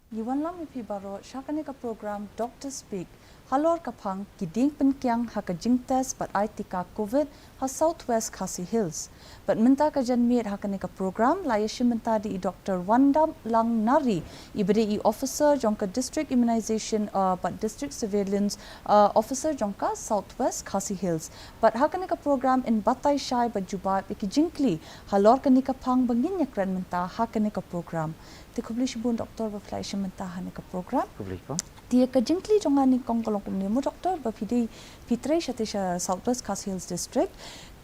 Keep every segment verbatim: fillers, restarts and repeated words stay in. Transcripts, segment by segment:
Ngi wanlam ïa phi baroh sha kane ka program Doctor Speak, halor ka phang ki dieng pynkiang ha ka jingtest bad ai tika covid ha South West Khasi Hills. Bad mynta ka janmiet ha kane ka program la ïashim bynta da i Doctor Wandap Lang Nari, iba dei i officer jong ka District Immunization, uh, bad District Surveillance, uh, Officer jong ka South West Khasi Hills. Bad ha kane ka program yn batai shai bad jubab ïa ki jingkylli halor kane ka phang ba ngin ïakren mynta ha kane ka program. Te khublei shibun Doctor ba phi la ïashim bynta ha kane ka program. Khublei ko. Te ka jingkylli jong nga nyngkong ka long kumne mo Doctor, ba phi dei, phi trei shatei sha South West Khasi Hills District.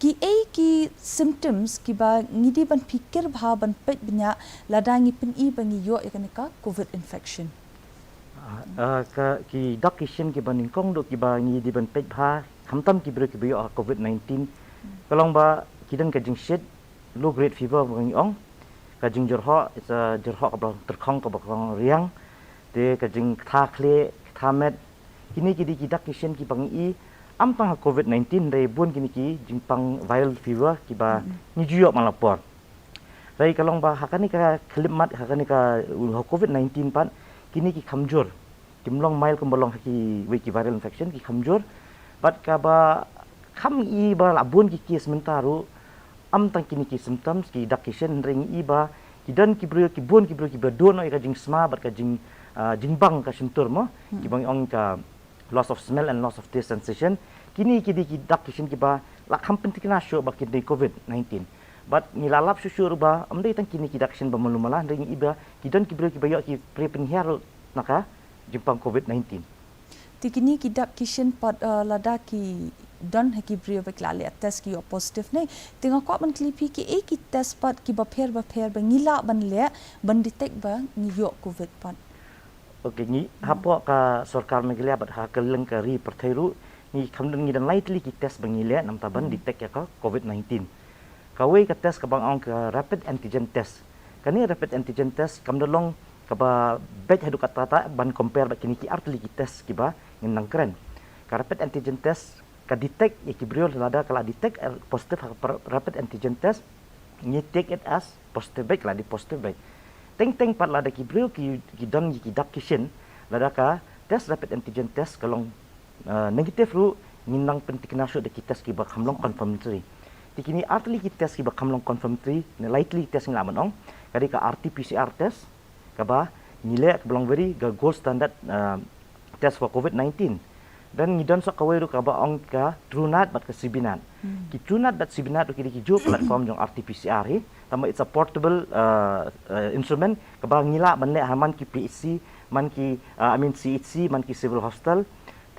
Ki ei ki symptoms kiba ngi dei ban pyrkhat bha ban peit bniah lada ngi pyni ba ngi ïoh ïa kane ka covid infection? Ah, ah, ka, ki dak ki shin kiba nyngkong ruh kiba ngi dei ban peit bha, khamtam ki briew kiba ïoh covid nineteen. Ka long ba ki don ka jingshit, low grade fever ba ngi ong. Ka jingjyrhoh, it's a jyrhoh kaba long tyrkhong kaba long riang. Te ka jingktha khlieh, ktha met. Kine ki dei ki dak ki shin kiba ngi i, ym tang ha covid nineteen, hynrei bun kine ki jingpang viral fever kiba ngi ju ïoh man la por. Hynrei ka long ba ha kane ka khyllipmat, ha kane ka, uh, ha covid nineteen pat, kine ki kham jur. Kim long mild kumba long ha kiwei ki viral infection, ki kham jur. Bad kaba kham i ba la bun ki case mynta ruh, ym tang kine ki symptoms, ki dak ki shin, hynrei ngi i ba ki don ki briew, ki bun ki briew kiba don ïa ka jingsma bad ka jing, ah, jingbang ka shyntur mo, kiba ngi ong ka loss of smell and loss of taste sensation. Kine ki dei ki dak ki shin kiba la kham pynthikna shuh ba ki dei covid nineteen. Bad ngi la lap shuh shuh ruh ba ym dei tang kine ki dak ki shin ba malu mala, hynrei ngi i ba ki don ki briew kiba ïoh ki pre pynhiar ruh na ka jingpang covid nineteen. Te kine ki dak ki shin pat, uh, lada ki don ha ki briew ba ki la leh test ki ïoh positive ne. Te nga kwah ban kylli phi, ki ei ki test pat kiba pher ba pher ba ngi lah ban leh ban detect ba ngi ïoh covid pat? Okay, ngi hapoh ka sorkar Meghalaya bad ha kylleng ka ri pyrthei ruh, ngi kham don, ngi don lai tylli ki test ba ngi leh namar ban detect ïa ka covid nineteen. Kawei ka test kaba ngi ong ka rapid antigen test. Kane rapid antigen test kam da long kaba beit haduh katta katta ban compare bad kine ki ar tylli ki test kiba ngin nang kren. Ka rapid antigen test ka detect ïa ki briew, lada ka la detect, eh, positive ha ka par-, rapid antigen test, ngi take it as positive beit, ka la dei positive beit. Teng teng pat lada ki briew ki, ki don ïa ki dak ki shin, lada ka test rapid antigen test ka long, eh, negative ruh, ngin nang pynthikna shuh da ki test kiba kham long confirmatory. Te kine ar tylli ki test kiba kham long confirmatory, ne lai tylli test ngi lah ban ong, ka dei ka R T P C R test, kaba ngi leh, kaba long very ka gold standard, uh, test for covid nineteen. Dan ngi don sa kawei ruh kaba ong ka TrueNat bad ka CBNat. Ki TrueNat bad CBNat ruh ki dei ki juh platform jong R T P C R hi. Tangba it's a portable, uh, uh, instrument kaba ngi lah ban leh ha man ki P H C, man ki, uh, I mean C H C, man ki civil hospital.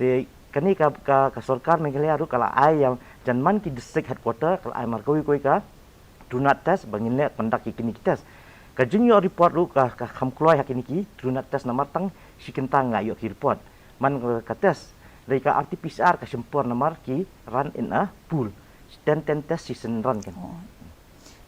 Te kane ka, ka, ka sorkar Meghalaya ruh ka la ai ïa jan man ki district headquarter, ka la ai mar kawei kawei ka TrueNat test ba ngin leh conduct ïa kine ki test. Ka jingïoh report ruh ka, ka kham kloi ha kine ki TrueNat test namar tang shi kynta nga ïoh ki report man ka, ka test. Dei ka R T P C R ka shim por namar ki run in a pool. Ten ten test shisien run kan. Oh.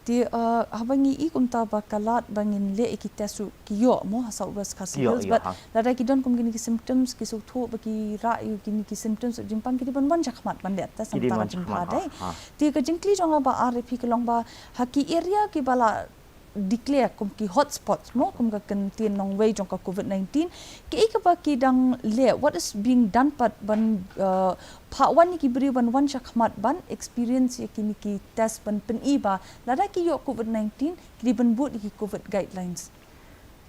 Te, uh, haba ngi i kumta ba ka lad ba ngin leh ïa ki test ruh ki ïoh mo ha South West Khasi Hills, bad lada ki don kum kine ki symptoms, ki sngewthuh ba ki rah ïa kine ki symptoms jingpang, ki dei ban wan shakhmat ban leh test. Ki dei ban wan shakhmat, ha. Te ka jingkylli jong nga ba ar ïa phi ka long ba ha ki area kiba la declare kum ki hotspots mo, kum ka kyntien nongwei jong ka covid nineteen, kiei kaba ki dang leh, what is being done pat ban, uh, phah wan ïa ki briew ban wan shakhmat ban experience ïa kine ki test ban pyni ba lada ki ïoh covid nineteen ki dei ban bud ïa ki covid guidelines?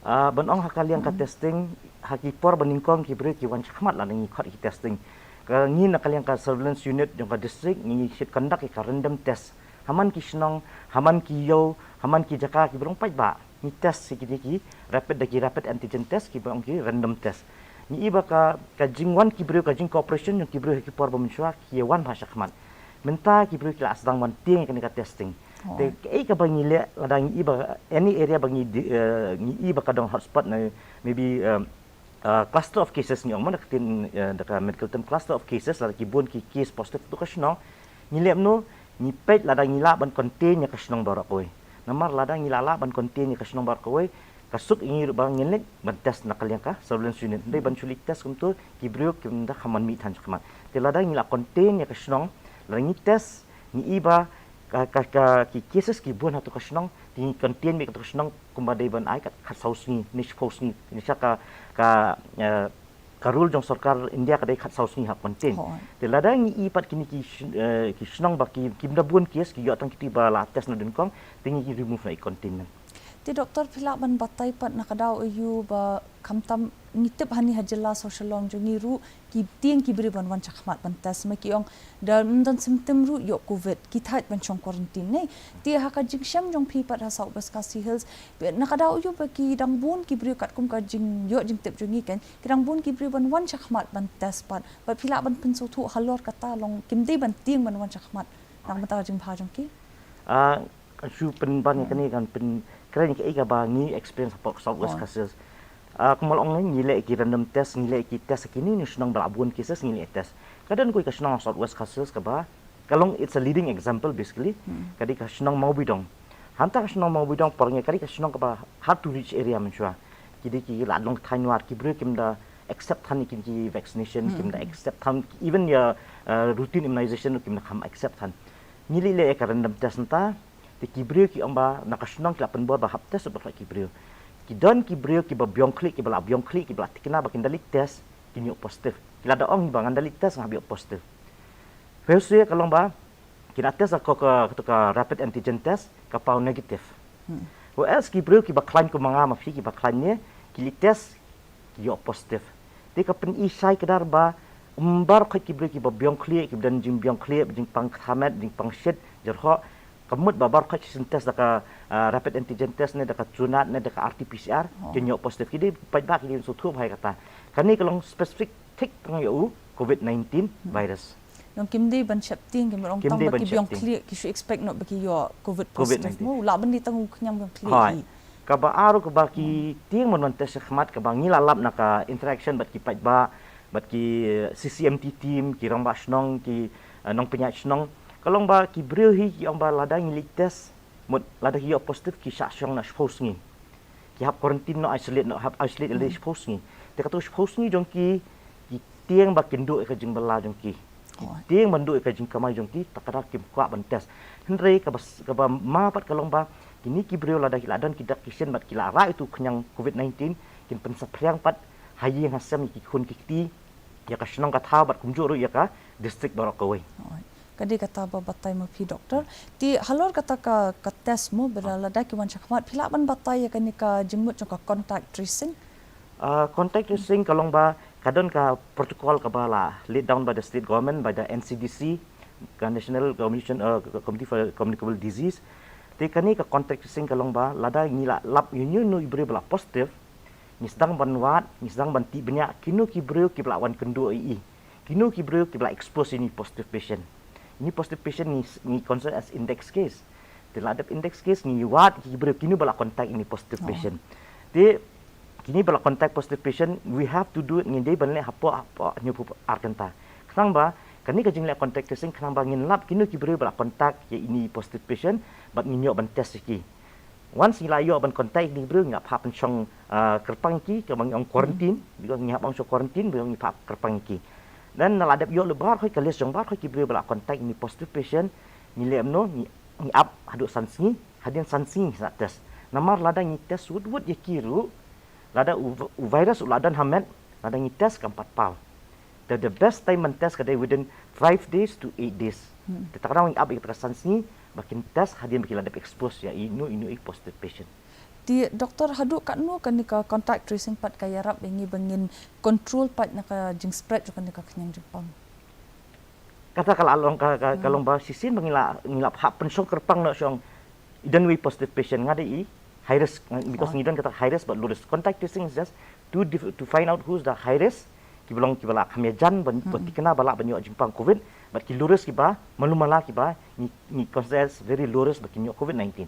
Ah, ban ong ha ka liang ka testing, ha ki por ba nyngkong ki briew ki wan shakhmat lada ngi khot ki testing. Ka ngi na ka liang ka surveillance unit jong ka district ngi shait conduct ïa ka random test. Ha man ki shnong, ha man ki ïew, ha man ki jaka kiba long paidbah, ngi test ïa kine ki rapid, da ki rapid antigen test kiba ong ki random test. Ngi i ba ka, ka jingwan ki briew, ka jingcooperation jong ki briew ha ki por ba mynshuwa ki ïa wan bha shakhmat. Mynta ki briew ki la sdang wan tieng ïa kane ka testing. Te kaei kaba ngi leh lada ngi i ba any area ba ngi di, eh, ngi i ba ka dang hotspot na maybe, eh, eh, cluster of cases ngi ong mo da ka ktien, eh, da ka medical term cluster of cases, lada ki bun ki case positive ha ka shnong, ngi leh kumno, ngi peit lada ngi lah ban contain ïa ka shnong baroh kawei. Namar lada ngi lah lah ban contain ïa ka shnong baroh kawei, ka suk ïa ngi ruh ba ngin leit ban test na ka liang ka surveillance unit. Hynrei ban shu leit test kumto ki briew kim da kham mih than shakhmat. Te lada ngi lah contain ïa ka shnong, lada ngi test, ngi i ba Ka, ka, ka, ki cases ki bun ha tu ka shnong, te ngi contain beit ka tu ka shnong kumba dei ban ai kat khatsaw sngi, ne shiphew sngi, ne sha ka, ka, eh, ka rule jong sorkar India ka dei khatsaw sngi ha contain. Hooid. Te lada ngi i pat kine ki shnong ba ki, kim da bun case, ki ïoh tang kiti ba la test na dyngkong, te ngi remove na i containment. Te doktor, phi lah ban batai pat na ka daw aiu ba khamtam ngi tip hani ha jylla Shillong jong ngi ruh ki tieng ki briew ban wan shakhmat ban test, ma ki ong da ym don symptom ruh ïoh covid, ki thait ban shong quarantine ne. Te ha ka jingshem jong phi pat ha South West Khasi Hills, na ka daw aiu ba ki dang bun ki briew katkum ka jingïoh jingtip jong ngi kan, ki dang bun ki briew ban wan shakhmat ban test pat, bad phi lah ban pynsngewthuh halor kata long kim dei ban tieng ban wan shakhmat na ka bynta ka jingbha jong ki? Ah, kan shu pynban ïa kane, kan pynkren ïa kaei kaba ngi experience hapoh South West Khasi Hills. Ah, kumba la ong, ngi leh ki random test, ngi leh ki test ha kine ki shnong ba la bun cases, ngi leh test. Ka don kawei ka shnong South West Khasi Hills kaba ka long, it's a leading example basically. Ka dei ka shnong Mawbidong. Hangta ka shnong Mawbidong por ngi, ka dei ka shnong kaba hard to reach area mynshuwa. Ki dei ki la long thaiñ Newar, ki briew kim da accept than ïa kine ki vaccination, kim da accept than even ïa, eh, routine immunization ruh kim da kham accept than. Ngi leh leh ïa ka random test hangta, te ki briew ki ong ba na ka shnong ki la pynbor ba hap test baroh ki briew. Ki don ki briew kiba biang khlieh, kiba la biang khlieh, kiba la thikna ba kin da leit test, kin ïoh positive. Ki la da ong ba ngan da leit test nga hap ïoh positive. Phi shu ïa ka long ba ki la test ka, ka, ka, ka rapid antigen test, ka paw negative. Whereas ki briew kiba khlaiñ kum ma nga ma phi, kiba khlaiñ ne, ki leit test, ki ïoh positive. Te ka pyni shai kdar ba ym baroh khoit ki briew kiba biang khlieh, kiba don jingbiang khlieh, jingpang kyrhamet, jingpang shit, jyrhoh, ka mut ba baroh khoit shisien test da ka, ah, rapid antigen test ne da ka junat ne da ka R T P C R, kin ïoh positive. Ki dei paidbah ki dei sngewthuh bha ïa kata. Kane ka long specific thik tang ïa u covid nineteen virus. Nong kim dei ban sheptieng, kim ong tang ba ki biang khlieh, ki shu expect noh ba ki ïoh covid positive mo, lah ban dei tang u khñiang biang khlieh hi. Kaba ar ruh kaba ki tieng ban wan test shakhmat, kaba ngi la lap na ka interaction bad ki paidbah, bad ki, eh, C C M T team, ki rangbah shnong, ki, eh, nongpynïaid shnong. Ka long ba ki briew hi ki ong ba lada ngi leit test, mut lada ki ïoh positive ki shah shong na shiphew sngi. Ki hap quarantine noh, isolate noh, hap isolate ïalade shiphew sngi. Te kato shiphew sngi jong ki, ki tieng ba kin duh ïa ka jingbylla jong ki. Ki tieng ban duh ïa ka jingkamai jong ki, ta ka daw kim kwah ban test. Hynrei kaba, kaba ma pat ka long ba kine ki briew lada ki la don ki dak ki shin bad ki la rah ïa utu u khñiang covid nineteen, kin pynsaphriang pat ha ïing ha sem ïa ki khun ki kti, ïa ka shnong ka thaw bad kumjuh ruh ïa ka district baroh kawei. Ka dei kata ba batai ma phi, doktor. Te halor kata ka, ka test mo, ba lada ki wan shakhmat, phi lah ban batai ïa kane ka jingmut jong ka contact tracing? Ah, contact tracing ka long ba ka don ka protocol kaba la laid down by the state government, by the N C D C, ka National Commission, uh, Committee for Communicable Disease. Te kane ka contact tracing ka long ba lada ngi la lap ïa uno uno u briew ba la positive, ngi sdang ban wad, ngi sdang ban tih bniah kino ki briew kiba la wan kynduh ïa i. Kino ki briew kiba la expose ïa ine i positive patient. Ine i positive patient ngi, ngi consider as index case. Te la dep index case ngi wad ki briew kino ba la contact ïa ine i positive patient. Te kine ba la contact positive patient, we have to do it, ngi dei ban leh hapoh, hapoh hynñiewphew ar kynta. Khnang ba kane ka jingleh contact tracing, khnang ba ngin lap kino ki briew ba la contact ïa ine i positive patient, bad ngin ïoh ban test ïa ki. Once ngi la ïoh ban contact ïa kine ki briew, ngi hap pynshong, ah, kyrpang ïa ki, kaba ngi ong quarantine, because ngi hap ong shong quarantine, because ngi hap kyrpang ïa ki. Then na la dep ïoh lypa baroh ki list jong baroh ki briew ba la contact ïa ine i positive patient, ngi leh kumno, ngi, ngi ap haduh san sngi, hadien san sngi sa test. Namar lada ngi test wut wut ïa ki ruh, lada u, u virus u la don ha met, lada ngi test kam pat paw. The, the best time ban test ka dei within five days to eight days. Te ta ka daw ngi ap ïa kata ka san sngi ba kin test hadien ba ki la dep expose ïa ino ino i positive patient. Te doktor, haduh katno kane ka contact tracing pat ka ïarap ïa ngi ba ngin control pat na ka jingspread jong kane ka khñiang jingpang? Kata ka la long ka, ka, ka long ba shisien ba ngi la, ngi la hap pynshong kyrpang noh shong, i don wei positive patient, nga dei i high risk, because ngi don kata high risk bad low risk. Contact tracing is just to dif-, to find out who's the high risk, kiba long kiba la kham ïajan ban, ban thikna ba lah ban ïoh jingpang covid, bad ki low risk kiba malu mala kiba ngi, ngi consider as very low risk ba kin ïoh covid nineteen.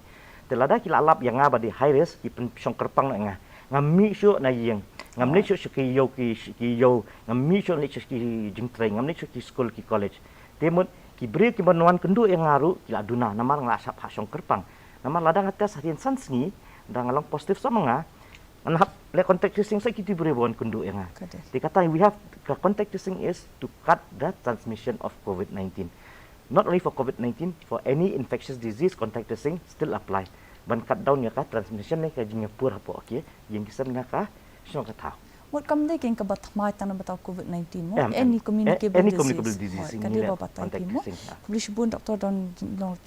Te lada ki la lap ïa nga ba dei high risk, ki pynshong kyrpang noh ïa nga. Ngam mih shuh na ïing, ngam leit shuh sha ki ïew ki, ki ïew, ngam mih shuh leit sha ki jingtrei, ngam leit shuh ki skul ki college. Te mut ki briew kiba wan kynduh ïa nga ruh ki la duna, namar nga la shah hap shong kyrpang. Namar lada nga test hadien san sngi, lada nga long positive sa ma nga, ngan hap leh contact tracing sa kito ki briew ba wan kynduh ïa nga. Te kata we have, ka contact tracing is to cut the transmission of covid nineteen. Not only for COVID nineteen, for any infectious disease, contact tracing still apply. Ban cut down ïa ka transmission ne ka jingïapur hapoh ki ïing ki sem na ka shnong ka thaw. Mut kam dei ka ïing kaba thymmai tang na bynta COVID nineteen mo. Em, em. Any communicable disease. Any communicable disease. Hooid, ka dei ba batai mo. Contact tracing, ah. Khublei shibun Doctor don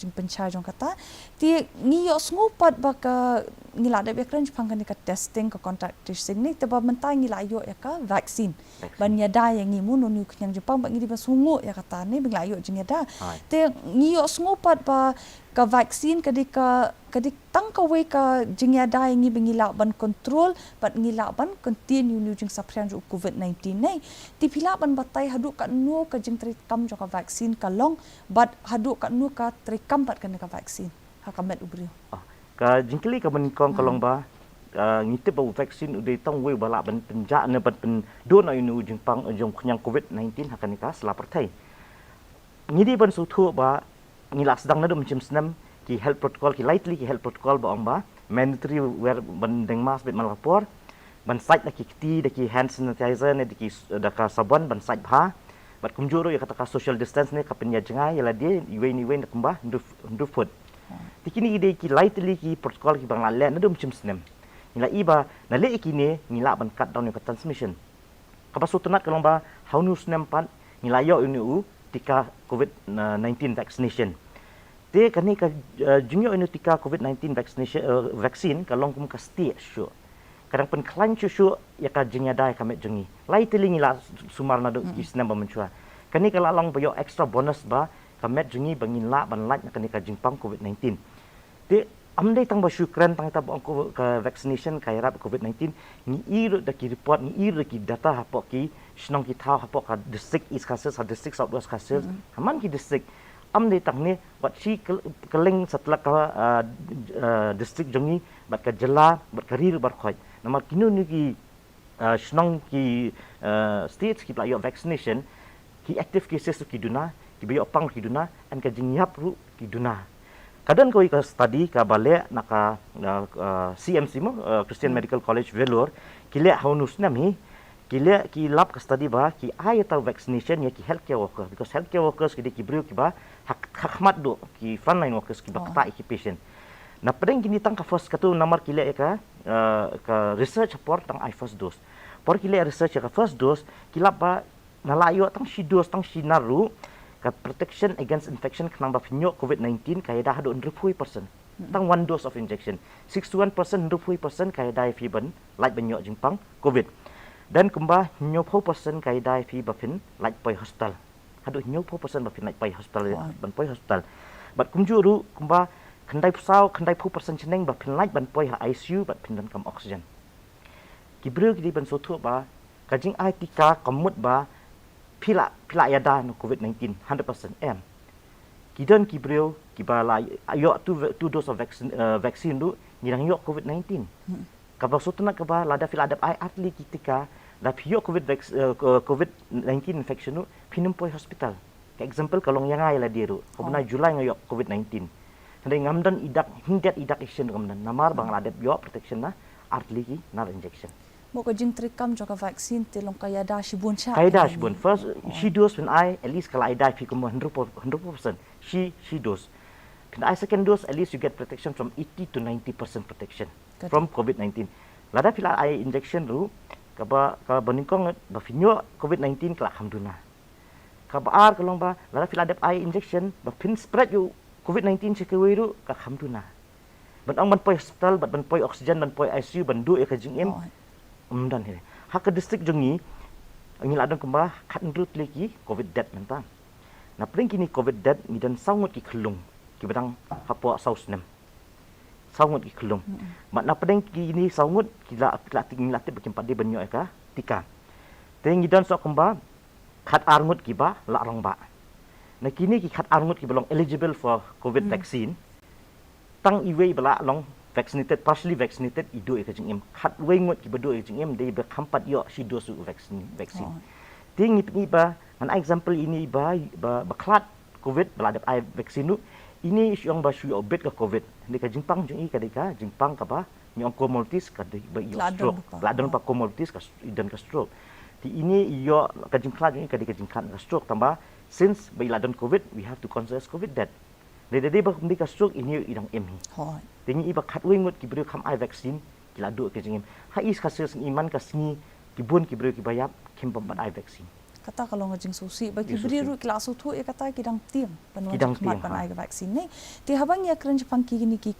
jingpynshai jong kata. Te ngi ïohsngew pat ba ka ngi la dep ïakren shaphang kane ka testing, ka contact tracing ne, te ba mynta ngi la ïoh ïa ka vaccine. Vaccine. Ban ïada ïa ngi mo, une u khñiang jingpang, ba ngi dei ban sngewnguh ïa kata ne, ba ngi la ïoh jingïada. Hooid. Te ngi ïohsngew pat ba ka vaccine ka dei ka, ka dei tang kawei ka jingïada ïa ngi ba ngi lah ban control, bad ngi lah ban contain ïa une u jingsaphriang jong u COVID nineteen ne. Te phi lah ban batai haduh katno ka jingtreikam jong ka vaccine ka long, bad haduh katno ka treikam bad kane ka vaccine ha ka met u briew. Ah, ka jingkylli kaba nyngkong ka long ba, ah, ngi tip ba u vaccine u dei tang uwei ba lah ban pynjah ne ban pynduh noh ïa une u jingpang jong u khñiang COVID nineteen ha kane ka sla pyrthei. Ngi dei ban sngewthuh ba ngi la sdang naduh mynshem snem ki health protocol, ki lai tylli ki health protocol ba ong ba mandatory wear, ban deng mask beit man la ka por, ban sait da ki kti da ki hand sanitizer ne da ki s-, da ka sabon ban sait bha. Bad kumjuh ruh ïa kata ka social distance ne ka pynïajngai ïa lade iwei na iwei ne kumba hynriew, hynriew foot. Te kine ki dei ki lai tylli ki protocol kiba ngi la leh naduh mynshem snem. Ngi la i ba na leh ïa kine ngi lah ban cut down ïa ka transmission. Kaba sngewtynnat ka long ba ha une u snem pat ngi la ïoh ïa une u tika COVID nineteen vaccination. Te kane ka, eh, jingïoh ïa une u tika COVID nineteen vaccination, eh, vaccine ka long kum ka step shuh. Ka dang pynkhlaiñ shuh shuh ïa ka jingïada ïa ka met jong ngi. Lai tylli ngi la sumar naduh ki snem ba mynshuwa. Kane ka la long ba ïoh extra bonus ba ka met jong ngi ba ngin lah ban lait na kane ka jingpang COVID nineteen. Te ym dei tang ba shu kren tang ita ba ong ka vaccination ka ïarap COVID nineteen, ngi i ruh da ki report, ngi i ruh da ki data hapoh ki shnong ki thaw, hapoh ka district East Khasi Hills, ha district South West Khasi Hills, ha man ki district. Ym dei tang ne, wat shi kylleng satlak ka, ah, ah, district jong ngi, bad ka jylla, bad ka ri ruh baroh khoit. Namar kino kino ki, ah, shnong ki, ah, states kiba la ïoh vaccination, ki active cases ruh ki duna, kiba ïoh pang ruh ki duna, and ka jingïap ruh ki duna. Ka don kawei ka study kaba leh na ka, ah, ah, C M C mo, ah, Christian Medical College Vellore, ki leh ha une u snem hi, ki leh ki lap ka study ba ki ai ïa uta u vaccination ïa ki healthcare worker, because healthcare workers ki dei ki briew kiba ha, ha khmat duh, ki frontline workers kiba ktah ïa ki patient. Na pdeng kine tang ka first, katto namar ki leh ïa ka, ah, ka research ha por tang ai first dose. Por ki leh research ïa ka first dose, ki lap ba na la ïoh tang shi dose, tang shi nar ruh, ka protection against infection khnang ba phin ïoh COVID nineteen ka ïada haduh hynriewphew percent. Tang one dose of injection. Sixty-one percent, hynriewphew percent ka ïada ïa phi ban lait ban ïoh jingpang COVID. Then kumba hynñiewphew percent ka ïada ïa phi ba phin lait poi hospital. Haduh hynñiewphew percent ba phin lait poi hospital, ban poi hospital. Bad kumjuh ruh kumba khyndaiphew saw, khyndaiphew percent shaneng ba phin lait ban poi ha I C U bad phin donkam oxygen. Ki briew ki dei ban sngewthuh ba ka jingai tika kam mut ba phi la, phi la ïada na COVID nineteen hundred percent, em. Ki don ki briew kiba la ïoh two, two dose of vaccine, eh, vaccine ruh ngi dang ïoh COVID nineteen. Kaba sngewtynnat kaba lada phi la dep ai artylli ki tika, lada phi ïoh COVID vac-, eh, ko-, COVID nineteen infection ruh phin ym poi hospital. Ka example ka long ïa nga ïa lade ruh. Kaba na July nga ïoh COVID nineteen. Hynrei ngam don i dak, hyndet i dak isien ruh ngam don. Namar ba nga la dep ïoh protection na artylli ki nar injection. Mo ka jingtreikam jong ka vaccine te long ka ïada shibun sha. Ka ïada shibun. First, shi dose phin ai, at least ka la ïada ïa phi kumba hynriewphew, hynriewphew percent. Shi, shi dose. Phin ai second dose, at least you get protection from eighty to ninety percent protection from COVID nineteen. Lada phi la ai injection ruh, kaba, kaba nyngkong ba phin ïoh COVID nineteen ka la kham duna. Kaba ar ka long ba lada phi la dep ai injection ba phin spread ïa u COVID nineteen sha kiwei ruh ka kham duna. Ban ong ban poi hospital, ban, ban poi oxygen, ban poi I C U, ban duh ïa ka jingim. Ym don hi. Ha ka district jong ngi, ngi la don kumba khathynriew tylli ki COVID death mynta. Na pdeng kine COVID death ngi don saw ngut ki khyllung kiba dang hapoh saw snem. Saw ngut ki khyllung. Bad na pdeng kine saw ngut ki la, ki la tip, ngi la tip ba kim pat dei ban ïoh ïa ka tika. Te ngi don sa kumba khatar ngut kiba la rangbah. Na kine ki khatar ngut kiba long eligible for COVID vaccine, tang iwei ba la long vaccinated, partially vaccinated, i duh ïa ka jingim. Khatwei ngut kiba duh ïa ka jingim dei ba kham pat ïoh shi dose u vaccine, vaccine. Te ngi pyni ba ngan ai example ine ba, ba, ba khlad COVID ba la dep ai vaccine ruh, ine i shu ong ba shu ïoh bit ka COVID. Hynrei ka jingpang jong i ka dei ka jingpang kaba ngi ong comorbidities, ka dei ba i ïoh stroke. La don ba comorbidities, ka s-, i don ka stroke. Te ine i ïoh ka jingkhlad jong i ka dei ka jingkhlad ka stroke, tangba Since ba i la don covid, we have to consider as covid death. Dei dei ba kumdei ka stroke, ini i dang im hi. Te ngi i ba khatwei ngut ki briew kham ai vaccine, ki la duh ka jingim. Ha East Khasi Hills ngi man ka sngi, ki bun ki briew ki ba ïap, kim bym pat ai vaccine. Kata ka long ka jingsngewsih ba ki briew ruh ki la sngewthuh ïa kata, ki dang tieng ban wan shakhmat ban ai ka vaccine ne. Te haba ngi ïakren shaphang kine ki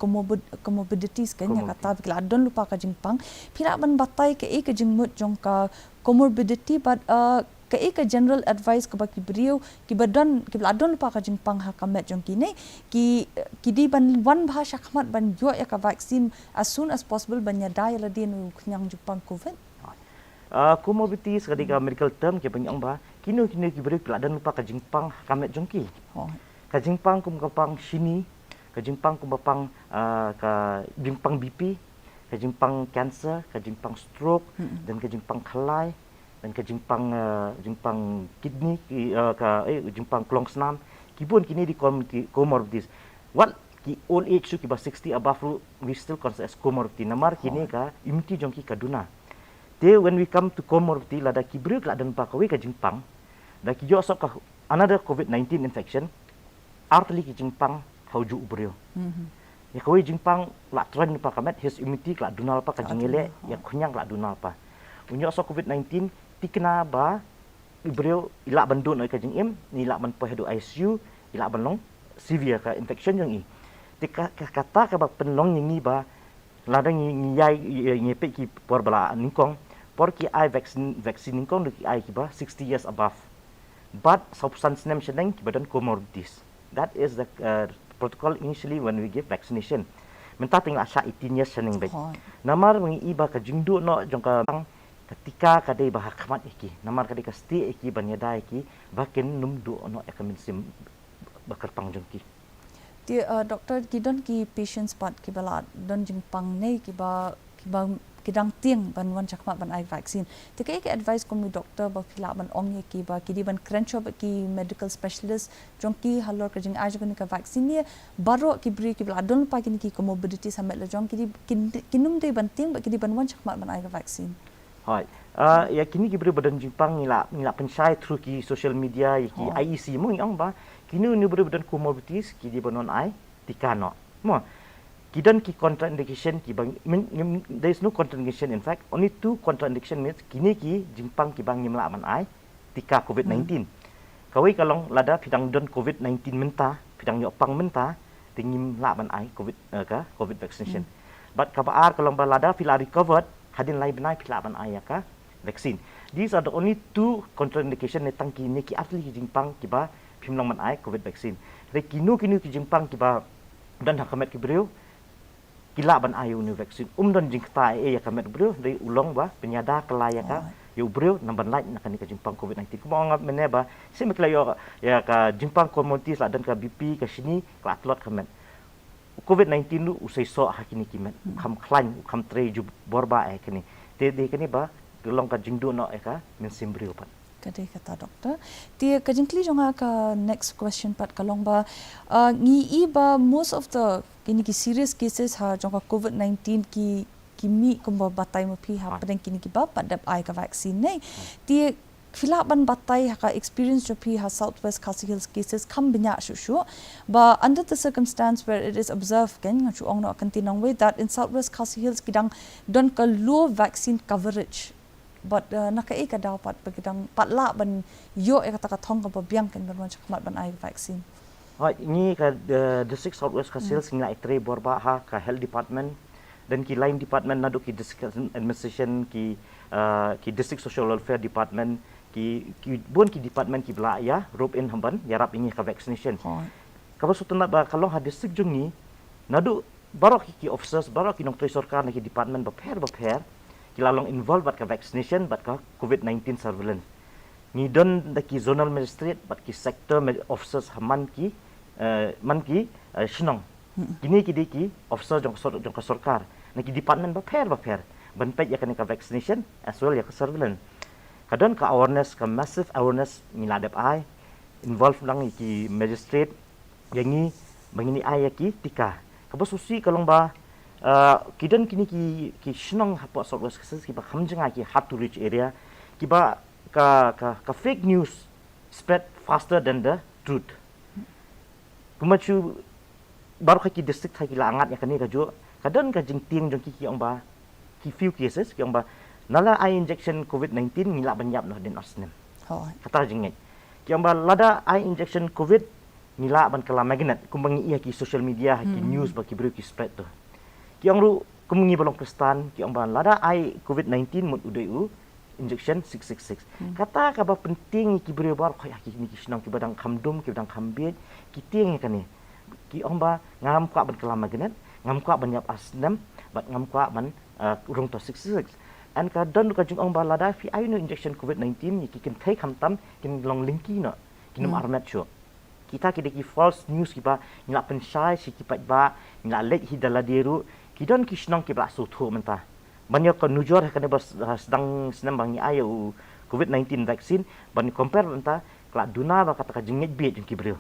comorbidities, kan ïa kata ba ki la don lypa ka jingpang, phi lah ban batai kaei ka jingmut jong ka comorbidity bad kaei ka general advice kaba ki briew kiba don, kiba la don lypa ka jingpang ha ka met jong kine, ki, ki dei ban wan bha shakhmat ban ïoh ïa ka vaccine as soon as possible ban ïada ïa lade na u khñiang jingpang covid? Comorbidities ka dei ka medical term kiba ngi ong ba kino kino ki briew ki la don lypa ka jingpang ha ka met jong ki. Ka jingpang kum ka pang shini, ka jingpang kum ka pang, ka jingpang B P, ka jingpang cancer, ka jingpang stroke, dan ka jingpang khlai, dan ka jingpang, jingpang kidney, ka, eh, jingpang klongsnam, ki bun kine dei comorbidities. Wat ki old age ruh, kiba sixty above ruh, we still consider as comorbidity. Namar kine ka immunity jong ki ka duna. Te when we come to comorbidity, lada ki briew ki la don lypa kawei ka jingpang, da ki ïoh sop ka another covid nineteen infection, ar tylli ki jingpang ha u juh u briew. Ïa kawei jingpang la troiñ lypa ka met, his immunity ka la duna lypa, ka jingïaleh ïa khñiang ka la duna lypa. Un ïoh sop covid nineteen, thikna ba u briew i lah ban duh noh ïa ka jingim, i lah ban poi haduh I C U, i lah ban long severe ka infection jong i. Te ka, ka, kata kaba pynlong ïa ngi ba lada ngi, ngi ïai, ngi peit ki por ba la nyngkong, por ki ai vaccine, vaccine nyngkong da ki ai kiba sixty years above. Bad sawphew san snem shaneng kiba don comorbidities. That is the protocol initially when we give vaccination. Mynta te ngi la shah eighteen years shaneng beit. Namar ngi i ba ka jingduh noh jong ka, ka tika ka dei ba ha khmat ïa ki. Namar ka dei ka stieh ïa ki ban ïada ïa ki ba kin nym duh noh ïa ka mynsiem ba kyrpang jong ki. Te, doctor, ki don ki patients pat kiba la don jingpang ne kiba, kiba ki dang tieng ban wan shakhmat ban ai vaccine. Te kaei ka advice kum u doctor ba phi lah ban ong ïa ki ba ki dei ban kren shuwa bad ki medical specialist jong ki halor ka jingai jong kane ka vaccine ne baroh ki briew kiba la don lypa kine ki comorbidities ha met la jong ki dei, ki, kin nym dei ban tieng bad ki dei ban wan shakhmat ban ai ka vaccine? Hooid. Ïa kine ki briew ba don jingpang ngi la, ngi la pynshai through ki social media, ïa ki I E C mo, ngi ong ba kino kino briew ba don comorbidities ki dei ban wan ai tika noh. Mo, ki don ki contraindication kiba, there is no contraindication, in fact only two contraindication means kine ki jingpang kiba ngim lah ban ai tika covid nineteen. Kawei ka long lada phi dang don covid nineteen mynta, phi dang ïoh pang mynta, te ngim lah ban ai covid, ka covid vaccination. Bad kaba ar ka long ba lada phi la recovered, hadien lai bnai phi lah ban ai ïa ka vaccine. These are the only two contraindication ne tang kine ki ar tylli ki jingpang kiba phim long ban ai covid vaccine. Hynrei kino kino ki jingpang kiba don ha ka met ki briew ki lah ban ai ïa une u vaccine. Um don jingkta ei ei ïa ka met u briew, hynrei u long ba pynïada kylla ïa ka, ïa u briew namar ban lait na kane ka jingpang covid nineteen. Kumba ong mynne ba shisha me kylla ïoh ïa ka jingpang comorbidities, la don ka B P, ka shini, ka la tlot ka met. U covid nineteen ruh u seisoh ha kine ki met, u kham khlaiñ, u kham trei jubor ba ïa kane. Te dei kane ba ka long ka jingduh noh ïa ka mynsiem briew pat. Ka dei kata, doctor. Te ka jingkylli jong nga ka next question pat ka long ba, ngi i ba most of the kine ki serious cases ha jong ka covid nineteen ki, ki mih kumba batai ma phi ha pdeng kine kiba pat dep ai ka vaccine ne. Te phi lah ban batai ha ka experience jong phi ha South West Khasi Hills cases kham bniah shuh shuh ba under the circumstance where it is observed, kan nga shu ong noh ka ktien nongwei, that in South West Khasi Hills ki dang don ka low vaccine coverage. Bad na kaei ka daw pat ba ki dang pat lah ban ïoh ïa kata ka thong kaba biang kan ban wan shakhmat ban ai vaccine? Hooid, ngi ka District South West Khasi Hills ngi la ïatrei bor ba ha ka health department, don ki line department naduh ki district administration, ki, ki district social welfare department, ki, ki bun ki department kiba la ïa rope in haba ïarap ïa ngi ka vaccination. Kaba sngewtynnat ba ka long ha district jong ngi, naduh baroh ki, ki officers, baroh ki nongtrei sorkar na ki department bapher bapher ki la long involved bad ka vaccination bad ka covid nineteen surveillance. Ngi don da ki zonal magistrate bad ki sector officers ha man ki, man ki shnong. Kine ki dei ki officer jong ka sorkar na ki department bapher bapher ban peit ïa kane ka vaccination as well ïa ka surveillance. Ka don ka awareness, ka massive awareness ngi la dep ai, involve lang ïa ki magistrate ïa ngi ba ngin ai ïa ki tika. Kaba sngewsih ka long ba ki don kine ki, ki shnong hapoh South West Khasi Hills kiba kham jngai, ki hard to reach area, kiba ka, ka, ka fake news spread faster than the truth. Kumba shu baroh ki district ha ki la ngat ïa kane kajuh, ka don ka jingtieng jong ki, ki ong ba ki few cases, ki ong ba lada ai injection covid nineteen ngi lah ban ïap noh hadien ar snem. Kata ka jingngeit. Ki ong ba lada ai injection covid ngi lah ban kylla magnet, kumba ngi ïohi ha ki social media, ha ki news ba ki briew ki spread to. Ki ong ruh kum ngi ba long Khristan, ki ong ba lada ai covid nineteen mut u dei u injection six six six. Kata kaba pyntieng ïa ki briew baroh ha kine ki shnong, kiba dang kham dum, kiba dang kham bieit, ki tieng ïa kane. Ki ong ba ngam kwah ban kylla magnet, ngam kwah ban ïap ar snem, bad ngam kwah ban, uh, rung to six six six. And ka don ka jingong ba lada phi ai ïa une u injection covid nineteen ïa ki kynthei khamtam kin long lyngkhi noh, kin ym armet shuh. Kita ki dei ki false news kiba ngi la pynshai sha ki paidbah, ngi la leit hi da lade ruh. Ki don ki shnong kiba la sngewthuh mynta. Ban ïoh ka nujor ha kane ba sdang snem ba ngi ai ïa u covid nineteen vaccine, ban compare mynta, ka la duna ba kata ka jingngeit bieit jong ki briew.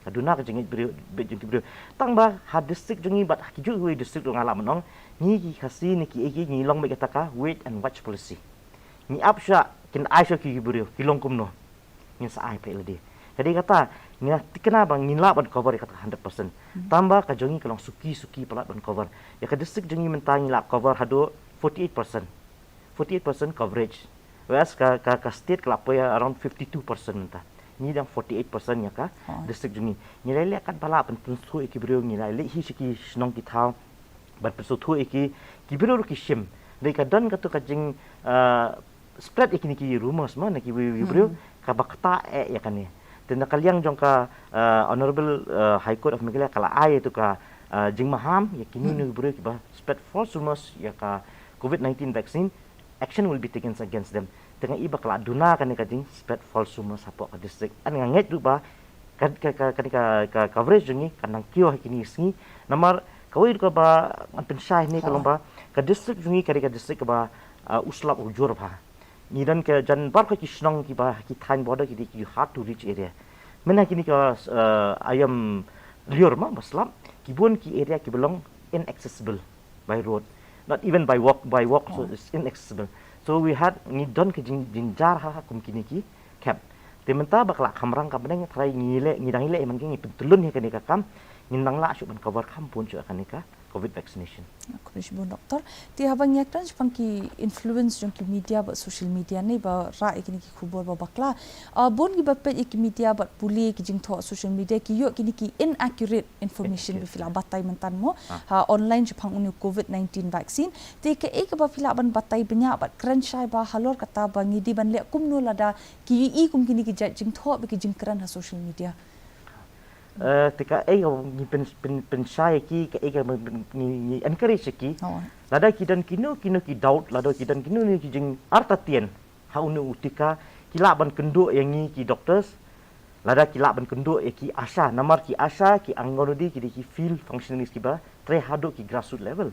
Ka duna ka jingngeit briew, bieit jong ki briew. Tang ba ha district jong ngi bad ha kijuh kiwei district ruh nga lah ban ong, ngi ki Khasi ne kiei kiei ngi long beit kata ka wait and watch policy. Ngi ap shuh, kin ai shuh ki briew, ki long kumno, ngin sa ai peit lade. Ka dei kata, ngi la thikna ba ngin lah ban cover ïa kata ka hundred percent. Tang ba ka jong ngi ka long suki suki palat ban cover. Ïa ka district jong ngi mynta ngi la cover haduh forty-eight percent. Forty-eight percent coverage. Whereas ka, ka, ka state ka la poi around fifty-two percent mynta. Ngi dang forty-eight percent ïa ka district jong ngi. Ngi la leh katba lah ban pynsngewthuh ïa ki briew, ngi la leit hi sha ki shnong ki thaw ban pynsngewthuh ïa ki, ki briew ruh ki shim. Dei ka don katu ka jing, uh, spread ïa kine ki rumors mo na kiwei kiwei ki briew, kaba ktah eh ïa kane. Te na ka liang jong ka, uh, Honorable, uh, High Court of Meghalaya ka la ai ïa tu ka, uh, jingmaham ïa kine ki briew kiba spread false rumors ïa ka covid nineteen vaccine, action will be taken against them. Te nga i ba ka la duna kane ka jing spread false rumors hapoh ka district. And nga ngeit ruh ba ka, ka, ka, kane ka, ka coverage jong ngi kan nang kiew ha kine ki sngi. Namar kawei ruh kaba ngan pynshai hangne ka long ba ka district jong ngi ka dei ka district kaba, uh, u slap u jur bha. Ngi don ka jan baroh ki shnong kiba ki thaiñ border ki dei ki hard to reach area. Mynta kine ka, uh, aïom Lyiur mo ba slap, ki bun ki area kiba long inaccessible by road. Not even by walk, by walk, so it's inaccessible. So we had, ngi don ka jing, jingjia ha, ha kum kine ki khep. Te mynta ba ka la khamrang ka bneng, tharai ngi leh, ngi dang leh, man ngi pyntlun ïa kane ka kam, ngin nang lah shuh ban cover kham bun shuh ïa kane ka covid vaccination. Khublei shibun, Doctor. Te haba ngi ïakren shaphang ki influence jong ki media bad social media ne ba rah ïa kine ki khubor ba bakla. Ah, bun kiba peit ïa ki media bad pule ki jingthoh social media ki ïoh kine ki inaccurate information ba phi la batai mynta mo. Ha online shaphang une u covid nineteen vaccine. Te kaei kaba phi lah ban batai bniah bad kren shai ba halor kata ba ngi dei ban leh kumno lada ki ïohi kum kine ki jait jingthoh bad ki jingkren ha social media. Eh, te kaei ka ngi pyn, pyn, pynshai ïa ki, kaei ka ngi, ngi encourage ïa ki. Lada ki don kino kino ki doubt, lada ki don kino kino ki jingartatien ha une u tika, ki lah ban kynduh ïa ngi ki doctors. Lada ki lah ban kynduh ïa ki ASHA, namar ki ASHA, ki Anganwadi, ki dei ki field functionaries kiba trei haduh ki grassroots level.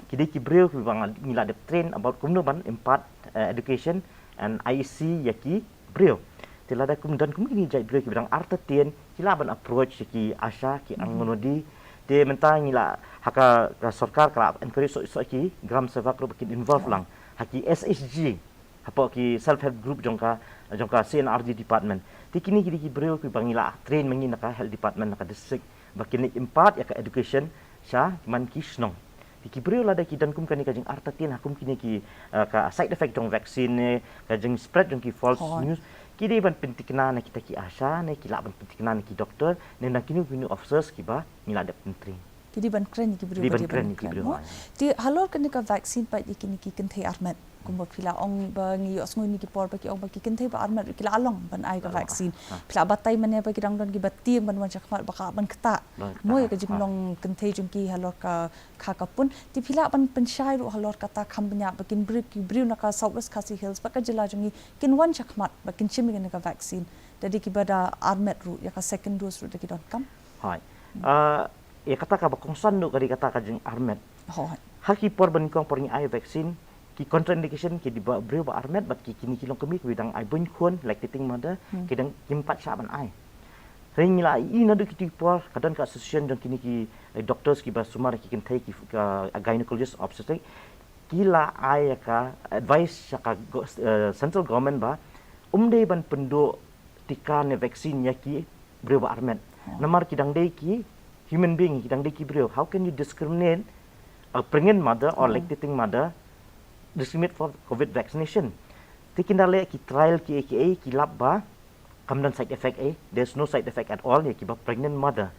Ki dei ki briew kiba ngi la dep train about kumno ban impart, eh, education and I E C ïa ki briew. Te lada kum don kum kine ki jait briew kiba dang artatien, ki lah ban approach ïa ki ASHA, ki Anganwadi. Te mynta ngi la ha ka, ka sorkar ka la encourage soh, soh ki Gram Sevak ruh ba kin involve lang ha ki S H G, hapoh ki self help group jong ka, jong ka C and R D department. Te kine ki dei ki briew kiba ngi la train ma ngi na ka health department na ka district ba kin leit impart ïa ka education sha ki man ki shnong. Ki, ki briew lada ki don kum kane ka jingartatien ha kum kine ki, eh, ka side effect jong vaccine ne ka jingspread jong ki false news, ki dei ban pyntikna na kita ki ASHA ne ki lah ban pyntikna na ki doctor ne na kino kino officers kiba ngi la dep pyntrain. Ki dei ban kren ïa ki briew, ki dei ban kren ïa ki briew. Te halor kane ka vaccine pat ïa kine ki kynthei armet, kumba phi la ong ba ngi ïohsngew ïa kine ki por ba ki ong ba ki kynthei ba armet ki la long ban ai ka vaccine. Phi la batai mynne ba ki dang don kiba tieng ban wan shakhmat ba ka ban ktah mo ïa ka jinglong kynthei jong ki halor ka kha ka pun. Te phi lah ban pynshai ruh halor kata kham bniah ba kin briew, ki briew na ka South West Khasi Hills bad ka jylla jong ngi kin wan shakhmat ba kin shim ïa kane ka vaccine. Te dei kiba da armet ruh ïa ka second dose ruh da ki donkam. Hai. Ah, ïa kata kaba kongsan ruh ka dei kata ka jingarmet. Ha ki por ba nyngkong por ngi ai vaccine, ki contraindication ki dei ba briew ba armet bad ki kine ki longkmie kiba dang ai bun khun, lactating mother, ki dang kim pat shah ban ai. Hynrei ngi la ïohi naduh kito ki por ka don ka association jong kine ki, eh, doctors kiba sumar ïa ki kynthei ki, ka, eh, gynecologist obstetric, ki la ai ïa ka advice sha ka go-, eh, central government ba um dei ban pynduh tika ne vaccine ïa ki briew ba armet. Namar ki dang dei ki human being, ki dang dei ki briew. How can you discriminate a pregnant mother or lactating mother, discriminate for covid vaccination? Te kin da leh ki trial ki, ki, ki lap ba kam don side effect eh. There's no side effect at all ïa ki ba pregnant mother.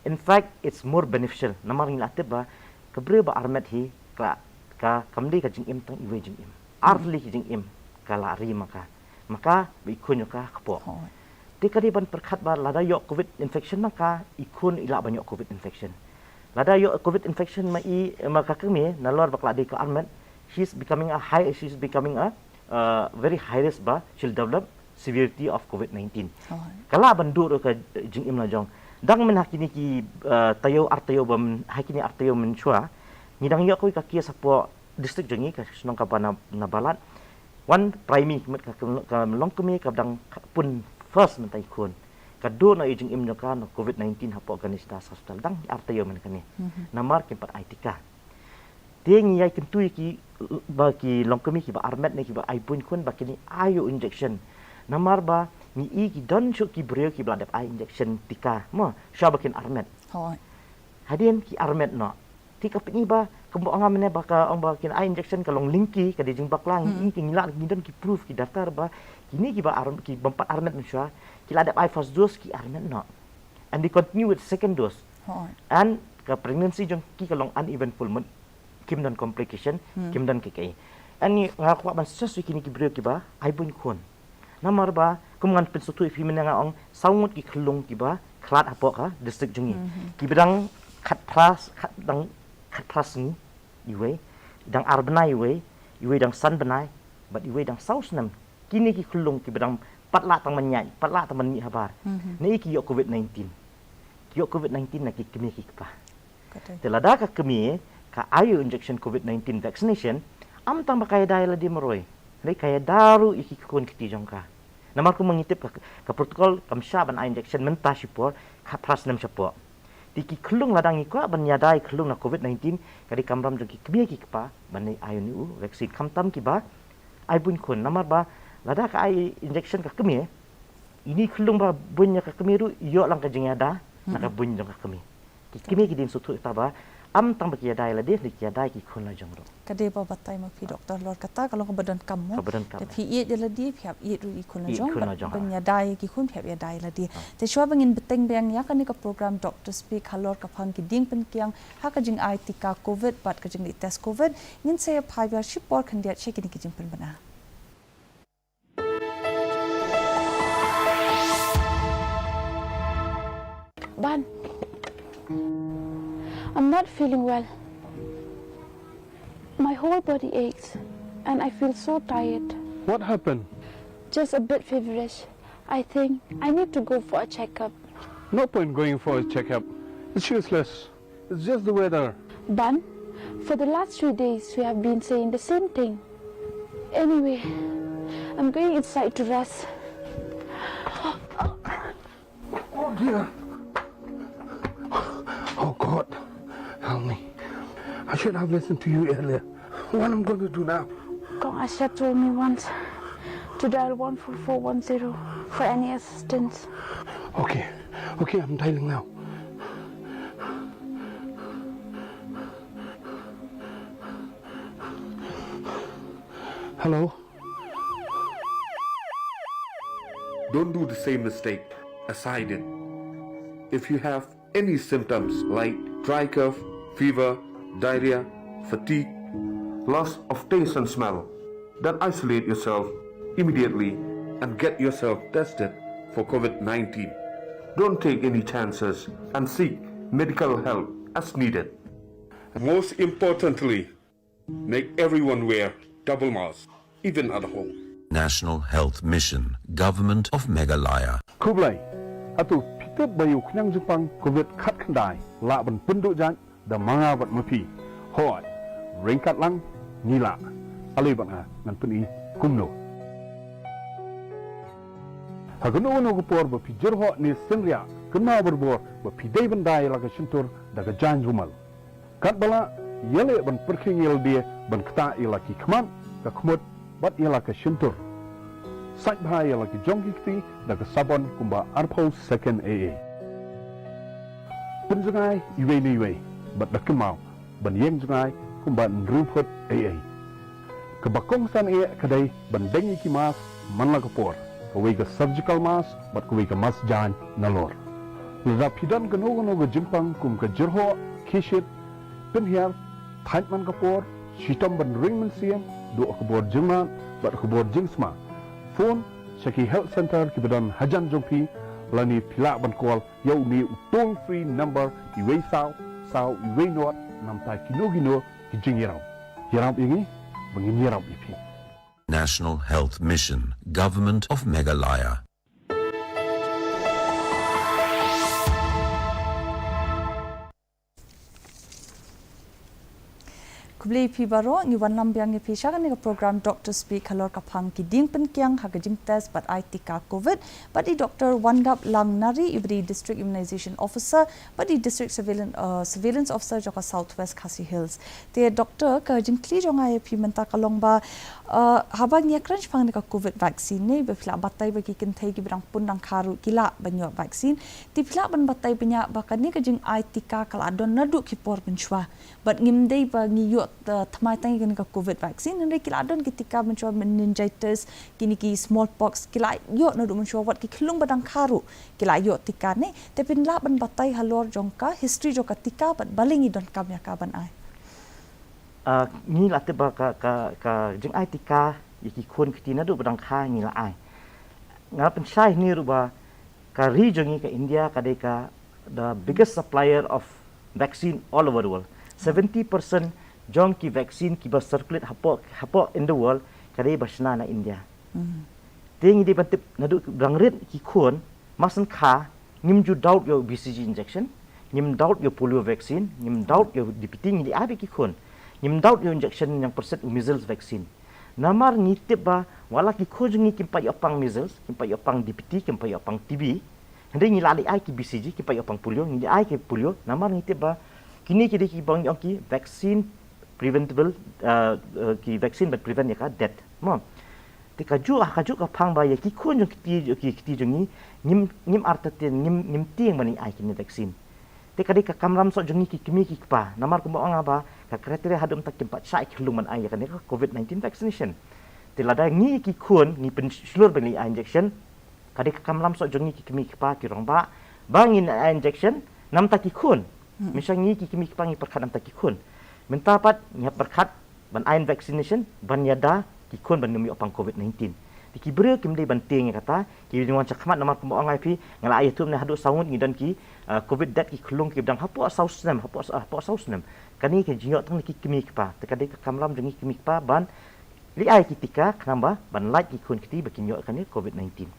In fact, it's more beneficial. Namar ngi la tip ba ka briew ba armet hi ka, ka kam dei ka jingim tang iwei jingim. Ar tylli ki jingim ka la ri ma ka. Ma ka ba i khun ïa ka kpoh. Te ka dei ban pyrkhat ba lada ïoh covid infection ma ka, i khun i lah ban ïoh covid infection. Lada ïoh covid infection ma i, ma ka kmie, nalor ba ka la dei ka armet, she's becoming a high, she's becoming a, uh, very high risk ba she'll develop severity of covid nineteen. Ka lah ban duh ruh ka jingim la jong. Dang myn ha kine ki, uh, taïew ar taïew ba myn, ha kine ar taïew mynshuwa, ngi dang ïoh kawei ka case hapoh district jong ngi, ka shnong kaba na, na Balat. Wan primary, ka, ka, ka longkmie kaba dang pun first mynta i khun. Ka duh noh i jingim jong ka na covid nineteen hapoh Ganesh Das Hospital. Dang ar taïew mynta kane. Namar kim pat ai tika. Te ngi ïai kyntu ïa ki, ba ki longkmie kiba armet ne kiba ai buiñ khun ba kin ai u injection. Namar ba ngi i ki don shuh ki briew kiba la dep ai injection tika. Mo, shuwa ba kin armet. Hadien ki armet noh. Te ka pyni ba, kumba ong nga mynne ba ka ong ba kin ai injection ka long lyngkhuh, ka dei jingbakla, ngi i ki, ngi la, ngi don ki proof, ki data ba kine kiba ar, ki bym pat armet mynshuwa, ki la dep ai first dose ki armet noh. And they continue with second dose. And ka pregnancy jong ki ka long uneventful mut, kim don complication, kim don kiei kiei. And ngi, nga kwah ban stress ïa kine ki briew kiba ai buiñ khun. Namar ba kum ngan pynsngewthuh ïa phi mynne, nga ong saw ngut ki khyllung kiba khlad hapoh ka district jong ngi. Kiba dang khatphra, khat, dang khatphra sngi iwei, dang ar bnai iwei, iwei dang san bnai, bad iwei dang saw snem. Kine ki khyllung kiba dang pat lah tang ban ïaid, pat lah tang ban mih habar. Ne ki ïoh covid nineteen. Ki ïoh covid nineteen na ki kmie ki kpa. Te lada ka kmie ka ai u injection covid nineteen vaccination, ym tang ba ka ïada ïa lade marwei, hynrei ka ïada ruh ïa ki khun kti jong ka. Namar kumba ngi tip ka, ka protocol kam shah ban ai injection mynta shipor, khatphra snem shapoh. Te ki khyllung lada ngi kwah ban ïada ïa ki khyllung na covid nineteen, ka dei kamram jong ki kmie ki kpa ban ai ïa une u vaccine, khamtam kiba ai buiñ khun. Namar ba lada ka ai injection ka kmie, ine i khyllung ba buiñ ïa ka kmie ruh i ïoh lang ka jingïada na ka buiñ jong ka kmie. Ki kmie ki dei ban sngewthuh ïa kata ba ym tang ba ki ïada ïa lade, hynrei ki ïada ïa ki khun la jong ruh. Ka dei ba batai ma phi Doctor, halor kata ka long kaba donkam mo. Kaba donkam. Te phi ïeit ïa lade, phi hap ïeit ruh ïa ki khun la jong, bad ban ïada ïa ki khun phi hap ïada ïa lade. Te shuwa ba ngin bteng biang ïa kane ka program Doctor Speak halor ka phang ki dieng pynkiang ha ka jingai tika covid bad ka jingleh test covid, ngin sa ïa phai biang shipor khyndiat sha kine ki jingpynbna. Ban, I'm not feeling well. My whole body aches and I feel so tired. What happened? Just a bit feverish. I think I need to go for a checkup. No point going for a checkup. It's useless. It's just the weather. Ban, for the last three days, we have been saying the same thing. Anyway, I'm going inside to rest. Oh dear. Oh God, help me. I should have listened to you earlier. What am I going to do now? Kong Asha told me once to dial one four four one zero for any assistance. Okay, okay, I'm dialing now. Hello? Don't do the same mistake as I did. If you have any symptoms like dry cough, fever, diarrhea, fatigue, loss of taste and smell, then isolate yourself immediately and get yourself tested for covid nineteen. Don't take any chances and seek medical help as needed. Most importantly, make everyone wear double mask, even at home. National Health Mission, Government of Meghalaya. Khublei. Hato phi tip ba ïa u khñiang jingpang covid khatkhyndai lah ban pynduh jait da ma nga bad ma phi? Hooid, ryngkat lang ngi lah. Ale bad nga ngan pyni kumno. Ha kano kano ka por ba phi jyrhoh ne synriah, kynmaw barabor ba phi dei ban da ïa la ka shyntur da ka jaiñ rumal. Katba lah, ïaleh ban pyrkhing ïa lade ban ktah ïa la ki khmat, ka khmut bad ïa la ka shyntur. Sait bha ïa la ki jong ki kti da ka sabon kumba arphew second A A. Pynjngai iwei na iwei bad da kynmaw ban ïeng jngai kumba hynriew phut A A. Kaba kongsan eh ka dei ban deng ïa ki mask man la ka por, kawei ka surgical mask bad kawei ka mask jaiñ nalor. Lada phi don kano kano ka jingpang kum ka jyrhoh, khie shit, pynhiar, thait man ka por, shitom ban ring mynsiem, duh ka bor jingmad bad ka bor jingsma. Phone sha ki health center kiba don hajan jong phi, lane phi lah ban call ïa une u toll free number iwei saw saw iwei nod namar kino kino ki jingïarap. Ïarap ïa ngi ba ngin ïarap ïa phi. National Health Mission, Government of Meghalaya. Khublei phi baroh, ngi wanlam biang ïa phi sha kane ka program Doctor Speak halor ka phang ki dieng pynkiang ha ka jingtest bad ai tika covid bad i Doctor Wandap Langnari, i ba dei District Immunization Officer bad i District Surveillance, uh, Surveillance Officer jong ka South West Khasi Hills. Te Doctor, ka jingkylli jong nga ïa phi mynta ka long ba, uh, haba ngi ïakren shaphang ne ka covid vaccine ne, ba phi lah batai ba ki kynthei kiba dang pun dang kha ruh ki lah ban ïoh vaccine. Te phi lah ban batai bniah ba kane ka jingai tika ka la don naduh ki por mynshuwa. Bad ngim dei ba ngi ïoh, uh, thymmai tang ïa kane ka covid vaccine, hynrei ki la don ki tika mynshuwa, meningitis, kine ki smallpox, ki la ïoh naduh mynshuwa, wat ki khyllung ba dang kha ruh ki la ïoh tika ne. Te phin lah ban batai halor jong ka history jong ka tika bad balei ngi donkam ïa ka ban ai. Ah, ngi la tip ba ka, ka, ka jingai tika ïa ki khun kti naduh ba dang kha ngi la ai. Nga pynshai hangne ruh ba ka ri jong ngi ka India ka dei ka the biggest supplier of vaccine all over the world. Seventy percent jong ki vaccine kiba circulate hapoh, hapoh in the world ka dei ba shna na India. Te ngi dei ban tip naduh ba dang rit ki khun, mar shen kha, ngim ju doubt ïa u B C G injection, ngim doubt ïa u polio vaccine, ngim doubt ïa u D P T, ngi dei ai beit ki khun. Ngim doubt ïa u injection ñiangpyrsit u measles vaccine. Namar ngi tip ba wat la ki khun jong ngi kim pat ïoh pang measles, kim pat ïoh pang D P T, kim pat ïoh pang T B. Hynrei ngi la leit ai ki B C G, kim pat ïoh pang polio, ngi leit ai ki polio. Namar ngi tip ba kine ki dei kiba ngi ong ki vaccine preventable, uh, uh, ki vaccine ban prevent ïa ka death. Mo. Te kajuh, kajuh ka phang ba ïa ki khun jong kti, ki kti jong ngi, ngim, ngim artatien, ngim, ngim tieng ban ai kine vaccine. Te ka dei ka kamram soh jong ngi ki kmie ki kpa. Namar kumba ong nga ba ka criteria haduh mynta kim pat shah ïa ki khyllung ban ai ïa kane ka covid nineteen vaccination. Te lada ngi ki khun ngi pynshlur ban ai injection, ka dei ka kamram soh jong ngi ki kmie ki kpa ki rangbah ba ngin ai injection namar ki khun. Mynshwa ngi ki kmie ki kpa ngi pyrkhat namar ki khun. Mynta pat ngi hap pyrkhat ban ai vaccination ban ïada ki khun ban ym ïoh pang covid nineteen. Te ki briew kim dei ban tieng ïa kata, ki dei wan shakhmat namar kumba ong nga ïa phi, nga la ïathuh mynne haduh saw ngut ngi don ki, uh, covid death ki khyllung kiba dang hapoh saw snem, hapoh, hapoh saw snem. Kane ka jingïoh tang na ki kmie ki kpa. Te ka dei ka kamram jong ngi ki kmie ki kpa ban leit ai ki tika khnang ba ban lait ki khun kti ba kin ïoh kane covid nineteen.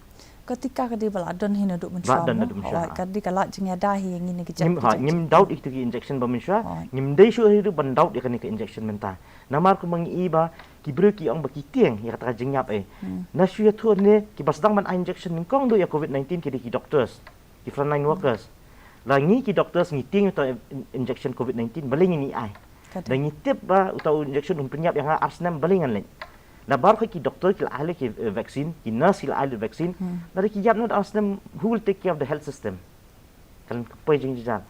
Ka tika ka dei ba la don hi naduh mynshwa. Ba la don naduh mynshwa. Hooid, ka dei ka lad jingïada hi ïa ngi ne ki jait. Ngim, ha, ngim doubt ïa kito ki injection ba mynshwa. Hooid. Ngim dei shuh hi ruh ban doubt ïa kane ka injection mynta. Namar kumba ngi i ba ki briew ki ong ba ki tieng ïa kata ka jingïap eh. Na shu ïathuh ne kiba sdang ban ai injection nyngkong duh ïa covid nineteen ki dei ki doctors, ki frontline workers. La ngi ki doctors ngi tieng ïa uta in-, injection covid nineteen, balei ngin ïa ai? Da ngi tip ba uta u injection un pynïap ïa nga ar snem, balei ngan leit? Na baroh ki doctor ki la ai lut ki, eh, vaccine, ki nurse ki la ai lut vaccine. Lada ki ïap noh ar snem, who will take care of the health system? Kan poi jingjynjar.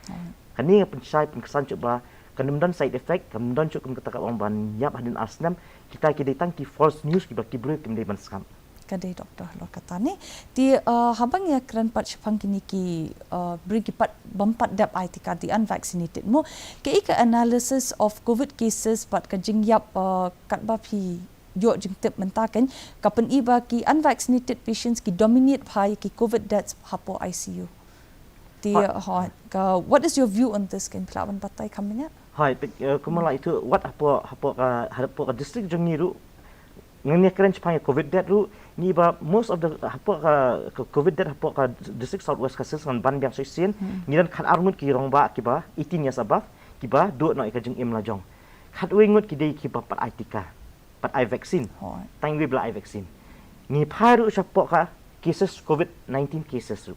Kane nga pynshai pynksan shuh ba kan ym don side effect, kan ym don shuh kum kata ka ong ban ïap hadien ar snem. Kita ki dei tang ki false news kiba ki briew kim dei ban sngap. Ka dei doctor halor kata ne. Te, uh, haba ngi ïakren pat shaphang kine ki, uh, briew ki pat bym pat dep ai tika, the unvaccinated mo. Kaei ka analysis of covid cases bad ka jingïap, uh, katba phi ïoh jingtip mynta kan, ka pyni ba ki unvaccinated patients ki dominate bha ïa ki covid deaths hapoh I C U. Te, hooid, ka, what is your view on this kan, phi lah ban batai kham bniah? Hooid, te, eh, kumba la ïathuh, wat hapoh, hapoh ka, hapoh ka district jong ngi ruh, ngan ïakren shaphang ïa covid death ruh, ngi ba most of the, hapoh ka, ka covid death hapoh ka district South West Khasi Hills ngan ban biang shisien, ngi don khatar ngut ki rangbah kiba eighteen years above, kiba duh noh ïa ka jingim la jong. Khatwei ngut ki dei kiba pat ai tika, pat ai vaccine. Hooid. Tang iwei ba la ai vaccine. Ngi phai ruh shapoh ka cases covid nineteen cases ruh.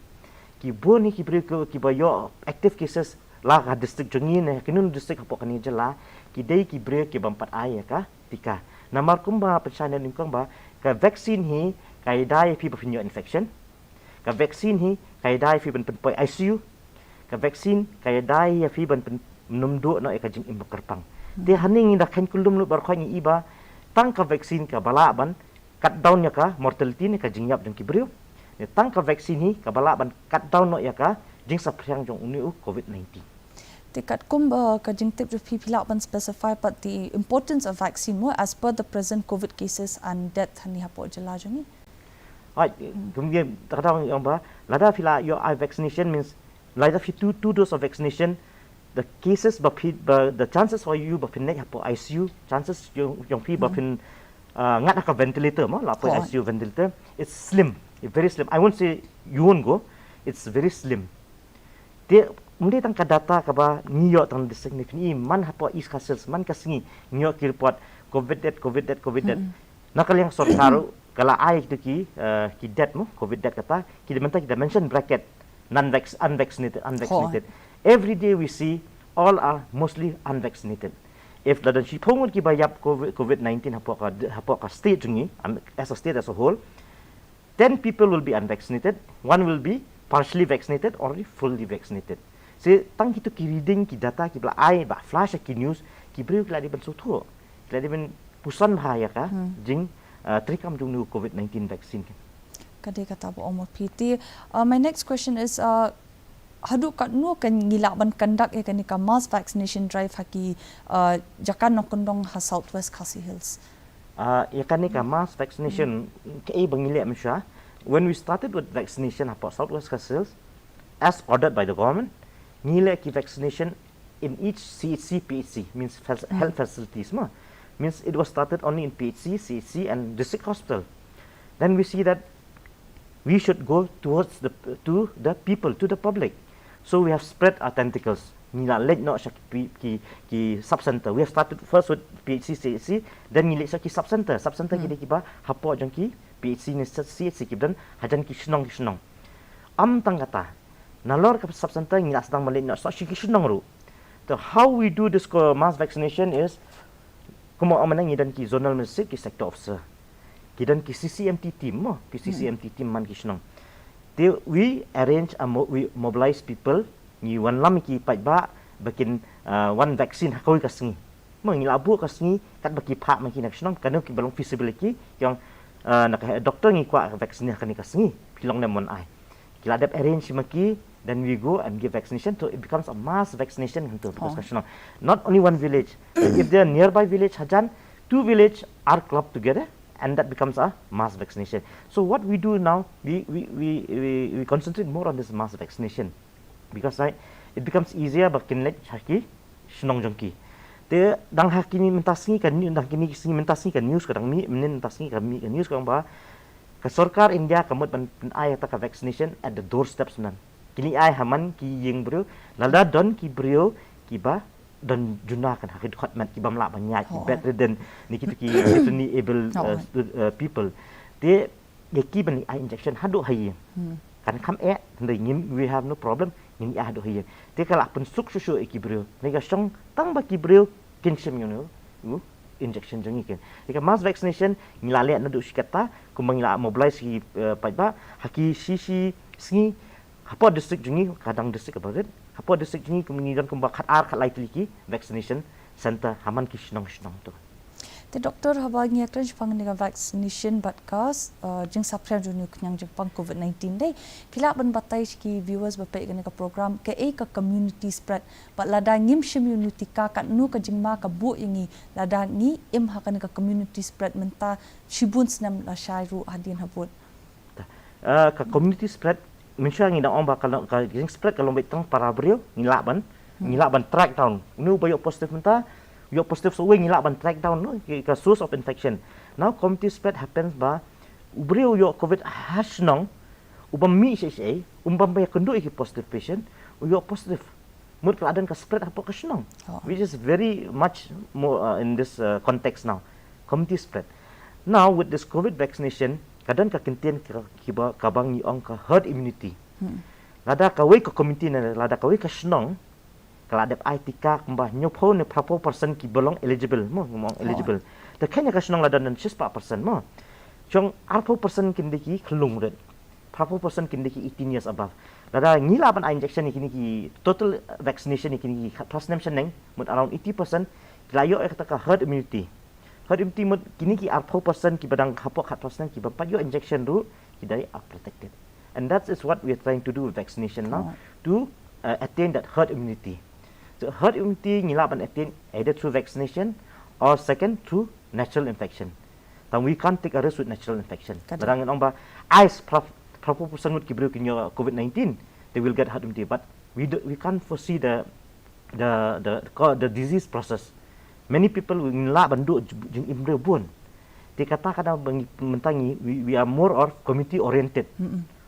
Ki bun hi ki briew ki, kiba ïoh active cases la ka district jong ngi ne kino district hapoh kane jylla, ki dei ki briew ki bym pat ai ïa ka tika. Namar kumba pynshai nyngkong ba ka vaccine hi ka ïada ïa phi ba phin ïoh infection. Ka vaccine hi ka ïada ïa phi ban pynpoi I C U. Ka vaccine ka ïada ïa phi ban pynmynduh noh ïa ka jingim ba kyrpang. Te hangne ngi da kheiñ kyllum lut baroh khoit ngi i ba tang ka vaccine kaba lah ban cut down ïa ka mortality ne ka jingïap jong ki briew. Ne tang ka vaccine hi kaba lah ban cut down noh ïa ka jingsaphriang jong une u COVID nineteen. Te katkum ba ka jingtip jong phi, phi lah ban specify pat the importance of vaccine mo as per the present COVID cases and death hangne hapoh jylla jong ngi? Ai, kum ye, ta ka dang ong ba lada phi la ïoh ai vaccination means lada phi two, two dose of vaccination, the cases ba phi, ba, the chances for you ba phin leit hapoh I C U, chances jong, jong phi ba phin, uh, ngat ha ka ventilator mo, la poi I C U ventilator, it's slim, it's very slim. I won't say you won't go, it's very slim. Te ym dei tang ka data kaba ngi ïoh tang district ne phin i, man hapoh East Khasi Hills man ka sngi ngi ïoh ki report COVID death, COVID death, COVID death. Na ka liang sorkar ruh ka la ai kito ki, eh, ki death mo, COVID death kata, ki da mynta ki da mention bracket, non-vax-, unvaccinated, unvaccinated. Every day we see all are mostly unvaccinated. If la don shiphew ngut kiba ïap COVID, COVID nineteen hapoh ka, hapoh ka state jong ngi, um, as a state as a whole, ten people will be unvaccinated, one will be partially vaccinated or fully vaccinated. Se tang kito ki reading, ki data kiba la ai, ba flash ki news, ki briew ki la dei ban sngewthuh, ki la dei ban puson bha ïa ka jing, uh, treikam jong une u COVID nineteen vaccine. Ka dei kata ba ong ma phi. Te, uh, my next question is, uh, haduh katno kan ngi lah ban conduct ïa kane ka mass vaccination drive ha ki, uh, jaka nongkyndong ha South West Khasi Hills? Uh, ïa kane ka mass vaccination, kaei ba ngi leh mynshwa, when we started with vaccination hapoh South West Khasi Hills, as ordered by the government, ngi leh ki vaccination in each C H C, P H C, means fac-, health facilities mo. Means it was started only in P H C, C H C and district hospital. Then we see that we should go towards the, to the people, to the public. So we have spread our tentacles. Ngi la leit noh sha ki, ki, ki sub center. We have started first with P H C, C H C, then ngi leit sha ki sub center. Sub center ki dei kiba hapoh jong ki P H C ne C H C kiba don hajan ki shnong ki shnong. Ym tang kata, nalor ka sub center ngi la sdang ban leit noh sha ki shnong ruh. So how we do this co-, mass vaccination is, kumba ong mynne ngi don ki zonal magistrate, ki sector officer, ki don ki C C M T team mo, ki C C M T team man ki shnong. Te we arrange a mo-, we mobilize people, ngi wanlam ki paidbah ba kin, uh, wan vaccine ha kawei ka sngi. Mo ngi la buh ka sngi katba ki phah ma ki na ka shnong, kano kiba long feasible ki, ki ong, uh, na ka doctor ngi kwah vaccine ha kane ka sngi, phi long ne mon ai. Ki la dep arrange ma ki, then we go and give vaccination, so it becomes a mass vaccination hangto, because ka shnong, not only one village. If there are nearby village hajan, two village are clubbed together and that becomes a mass vaccination. So what we do now, we, we, we, we, we concentrate more on this mass vaccination. Because, right, it becomes easier ba kin leit ha ki shnong jong ki. Te dang ha kine mynta sngi ka new-, dang kine sngi mynta sngi ka news ka dang mih, mynnin mynta sngi ka mih ka news ka ong ba ka sorkar India ka mut ban pyn-ai ïa kata ka vaccination at the doorsteps mynne. Kin ïa ai ha man ki ïing briew, lada don ki briew kiba don juna kan ha ki dkhot met, ki bym lah ban ïaid, ki bedridden, ne kito ki differently able, uh, stu-, uh, people. Te ïa ki ban ai injection haduh ha ïing. Kan kham eh, hynrei ngim, we have no problem, ngin ai haduh ha ïing. Te ka la pynsuk shuh shuh ïa ki briew. Ne ka shong tang ba ki briew kin shim ïa une u injection jong ngi ken. Te ka mass vaccination ngi la leh naduh shi katta, kumba ngi la mobilize ki, eh, paidbah, ha ki shi shi sngi, hapoh district jong ngi, ka dang district kaba rit, hapoh district jong ngi, kumba ngi don kumba khatar khatlai tylli ki vaccination center ha man ki shnong shnong tu. Te Doctor, haba ngi ïakren shaphang kane ka vaccination bad ka, uh, jingsaphriang jong une u khñiang jingpang COVID nineteen dei, phi lah ban batai sha ki viewers ba peit kane ka program, kaei ka community spread, bad lada ngim shim ïa une u tika, katno ka jingma ka buh ïa ngi lada ngi im ha kane ka community spread mynta shibun snem lashai ruh hadien habud? Ta, eh, ka community spread, mynshuwa ngi dang ong ba ka long, ka jing spread ka long beit tang para briew, ngi lah ban, ngi lah ban track down. Une uba ïoh positive mynta, ïoh positive sa uwei, ngi lah ban track down, no, ki, ka source of infection. Now community spread happens ba u briew u ïoh COVID ha shnong, u bym mih shaei shaei, u bym ïakynduh ïa ki positive patient, u ïoh positive. Mut ka la don ka spread hapoh ka shnong, which is very much more, uh, in this, uh, context now. Community spread. Now with this COVID vaccination, ka don ka kyntien ka, kiba, kaba ngi ong ka herd immunity. Lada kawei ka community ne, lada kawei ka shnong ka la dep ai tika kumba hynñiewphew ne phraphew percent kiba long eligible mo, ngim ong eligible. Te kane ka shnong la don shispah percent mo. Jong arphew percent kine ki khyllung rit. Arphew percent kine ki eighteen years above. Lada ngi lah ban ai injection ïa kine ki total vaccination ïa kine ki khatphra snem shaneng, mut around eighty percent, ki la ïoh ïa kata ka herd immunity. Herd immunity mut kine ki arphew percent kiba dang hapoh khatphra snem kiba pat ïoh injection ruh, ki dei are protected. And that is what we are trying to do with vaccination now, to uh, attain that herd immunity. So herd immunity ngi lah ban attain either through vaccination or second through natural infection. Tang we can't take a risk with natural infection. Ka dei. Lada ngi ong ba ai phra-, phra phew percent ngut ki briew kin ïoh COVID nineteen, they will get herd immunity. But we do, we can't foresee the the the the, the disease process. Many people will lah ban duh jingim briew bun. Te kata ka daw ba ngi, mynta ngi, we, we are more of community oriented.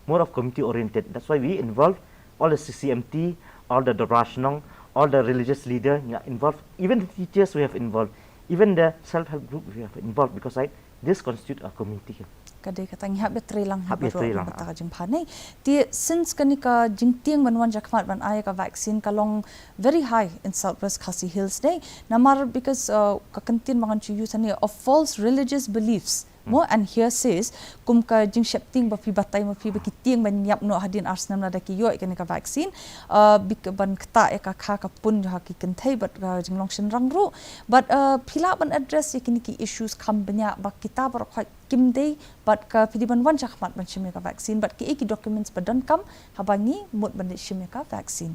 More of community oriented. That's why we involve all the C C M T, all the Dora Shnong, all the religious leader ngi involve. Even the teachers we have involved. Even the self-help group we have involved because, right, this constitute a community. Ka dei kata, ngi hap ïatrei lang, hap ïatrei lang, kata ka jingpha ne. Te since kane ka jingtieng ban wan shakhmat ban ai ka vaccine ka long very high in South West Khasi Hills ne. Namar because uh, ka kyntien ba ngan shu use ne, of false religious beliefs, mo, and hearsays, kum ka jingsheptieng ba phi batai ma phi ba ki tieng ban ïap noh hadien ar snem lada ki ïoh ïa kane ka vaccine. Uh, bad ban ktah ïa ka kha ka pun jong ki kynthei bad ka jinglong shynrang ruh. Bad uh, phi lah ban address ïa kine ki issues kham bniah ba kita baroh khoit kim dei, bad ka phi dei ban wan shakhmat ban shim ïa ka vaccine, bad kiei ki documents ba donkam haba ngi mut ban leit shim ïa ka vaccine.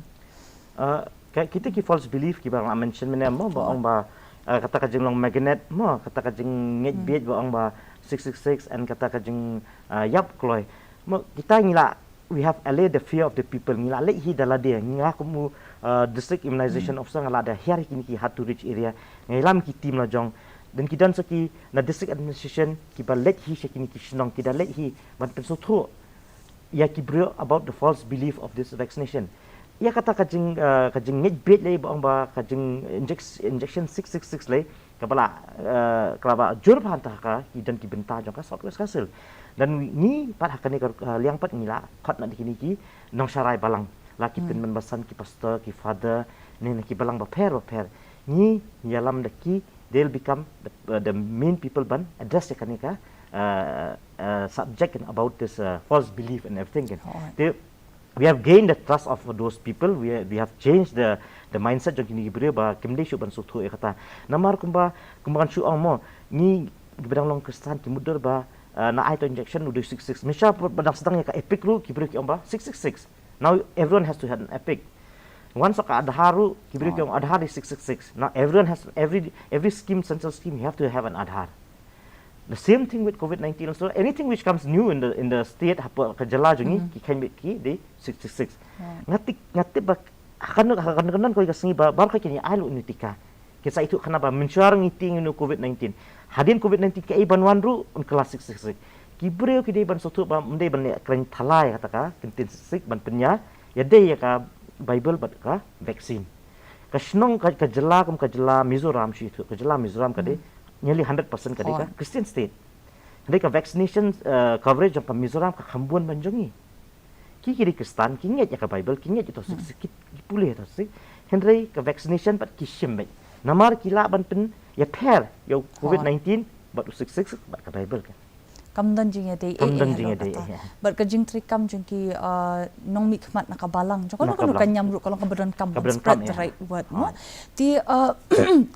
Uh, ka, kita ki false belief kiba nga mention mynne mo, ba ong ba uh, kata ka jinglong magnet mo, kata ka jingngeit bieit ba ong ba six six six, and kata ka jing uh, ïap kloi mo, kita ngi lah, we have allayed the fear of the people. Ngi lah leit hi da lade, nga kum u uh, district immunization officer nga lah da hiar hi kine ki hard to reach area. Nga ïalam ki team la jong, then ki don sa ki na district administration kiba leit hi sha kine ki shnong, ki da leit hi ban pynsngewthuh ïa ki briew about the false belief of this vaccination. Ïa kata ka jing uh, ka jingngeit bieit lei ba ong ba ka jing inject-, injection six six six lei, kaba la uh, kaba la jur bha hangta ha ki don ki bynta jong ka South West Khasi Hills. Dan ngi pat ha kane ka uh, liang pat ngi la khot na kine ki nongsharai balang, la ki pynban basan, ki pastor, ki father, ne na ki balang bapher bapher. Ngi ïalam da ki, they'll become the, uh, the main people ban address ïa kane ka uh, uh, subject and about this uh, false belief and everything kan. Te we have gained the trust of those people. We have, we have changed the the mindset jong kine ki briew ba kim dei shuh ban sngewthuh ïa kata. Namar kumba, kumba ngan shu ong mo, ngi kiba dang long Khristan ki mutdur ba uh, na ai to injection u dei six six. Mynshwa ba dang sdang ïa ka EPIC ruh ki briew ki ong ba six six six. Now everyone has to have an EPIC. Once ka Aadhaar ruh ki briew ki ong Aadhaar is six six six. Now everyone has, every every scheme, central scheme, you have to have an Aadhaar. The same thing with COVID nineteen also. Anything which comes new in the in the state, hapoh ka jylla jong ngi, ki kheiñ beit ki dei six six six. Nga tip, nga tip ba ha kano, ha kano kano ko ka sngi ba baroh ki kin ïa ai lut ïa u tika. Kin sa ithuh khana ba mynshwa ngi tieng ïa u COVID nineteen. Hadien COVID nineteen kaei ban wan ruh un kylla six six six. Ki briew ki dei ban sngewthuh ba ym dei ban leh kren thala ïa kata ka kyntien six six six ban pynïaid ïa dei ïa ka Bible bad ka vaccine. Ka shnong, ka, ka jylla kum ka jylla Mizoram, shu ithuh ka jylla Mizoram ka dei nearly hundred percent ka dei ka Christian state. Hynrei ka vaccination uh, coverage jong ka Mizoram ka kham bun ban jong ngi. Ki, ki dei Khristan, ki ngeit ïa ka Bible, ki ngeit ïa to six six six, ki, ki pule ïa to six six six. Hynrei ka vaccination pat ki shim beit. Namar ki lah ban pynïapher ïa u COVID nineteen bad u six six six bad ka Bible kan. Kam don jingïadei, kam don jingïadei. Bad ka jingtreikam jong ki uh, nongmihkhmat na ka balang jong ka, na ka balang, ka niam ruh ka long kaba donkam ban spread the right word mo. Te uh,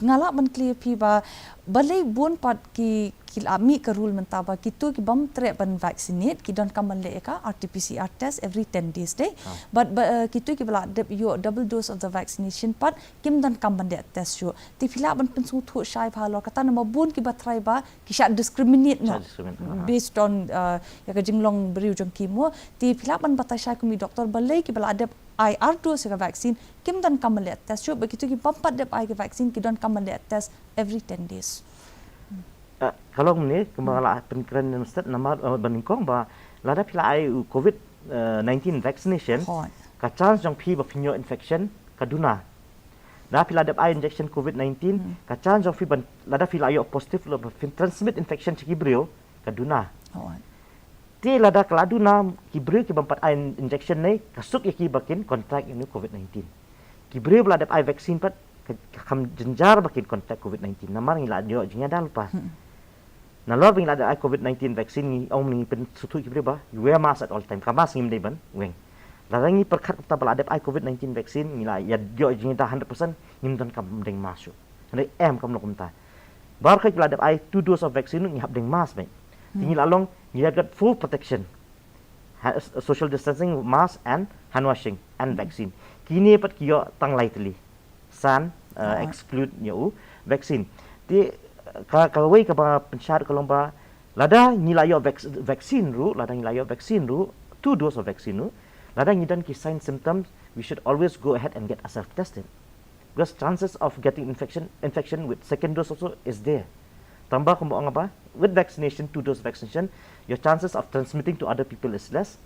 nga lah ban kylli ïa phi ba balei bun pat ki, ki la mih ka rule mynta ba kito ki bym treh ban vaccinate ki donkam ban leh ïa ka R T P C R test every ten days dei. Bad ba, uh, kito kiba la dep ïoh double dose of the vaccination pat kim donkam ban leh test shuh. Te phi lah ban pynsngewthuh shai bha halor kata, namar bun kiba tharai ba ki shah discriminate noh based on uh, ïa ka jinglong briew jong ki mo. Te phi lah ban batai shai kum i doktor balei kiba la dep ai ar dose ïa ka vaccine kim donkam ban leh test shuh, bad kito ki bym pat dep ai ka vaccine ki donkam ban leh test every ten days. Uh, ka long ne kumba la pynkren mynstep namar uh, ba nyngkong ba lada phi la ai u COVID uh, nineteen vaccination, ka chance jong phi ba phin ïoh infection ka duna. Lada phi la dep ai injection COVID nineteen, ka chance jong phi ban, lada phi la ïoh positive ruh ba phin transmit infection sha ki briew ka duna. Te lada ka la duna, ki briew ki bym pat ai injection ne ka suk ïa ki ba kin contract ïa u COVID nineteen. Ki briew ba la dep ai vaccine pat ka, ka kham jynjar ba kin contract COVID nineteen. Namar ngi la ïoh jingïada lypa. Nalor ba ngi la dep ai covid nineteen vaccine, ngi ong ngi pynsngewthuh ki briew ba wear mask at all time, ka mask ngim dei ban weng. Lada ngi pyrkhat kumta ba la dep ai covid nineteen vaccine, ngi la ïa ïoh jingïada hundred percent, ngim donkam bdeng mask shuh. Hynrei em kam long kumta. Baroh ki la dep ai two dose of vaccine ngi hap bdeng mask beit. Te ngi la long ngi la got full protection. Ha, social distancing, mask and hand washing and vaccine. Kine pat ki ïoh tang lai tylli. San, uh, exclude ïa u vaccine. Te ka, kawei kaba pynshai ka long ba lada ngi la ïoh vac-, vaccine ruh, lada ngi la ïoh vaccine ruh, two dose of vaccine ruh, lada ngi don ki sign symptoms, we should always go ahead and get ourselves tested. Because chances of getting infection, infection with second dose also is there. Tangba kumba ong ba, with vaccination, two dose vaccination, your chances of transmitting to other people is less.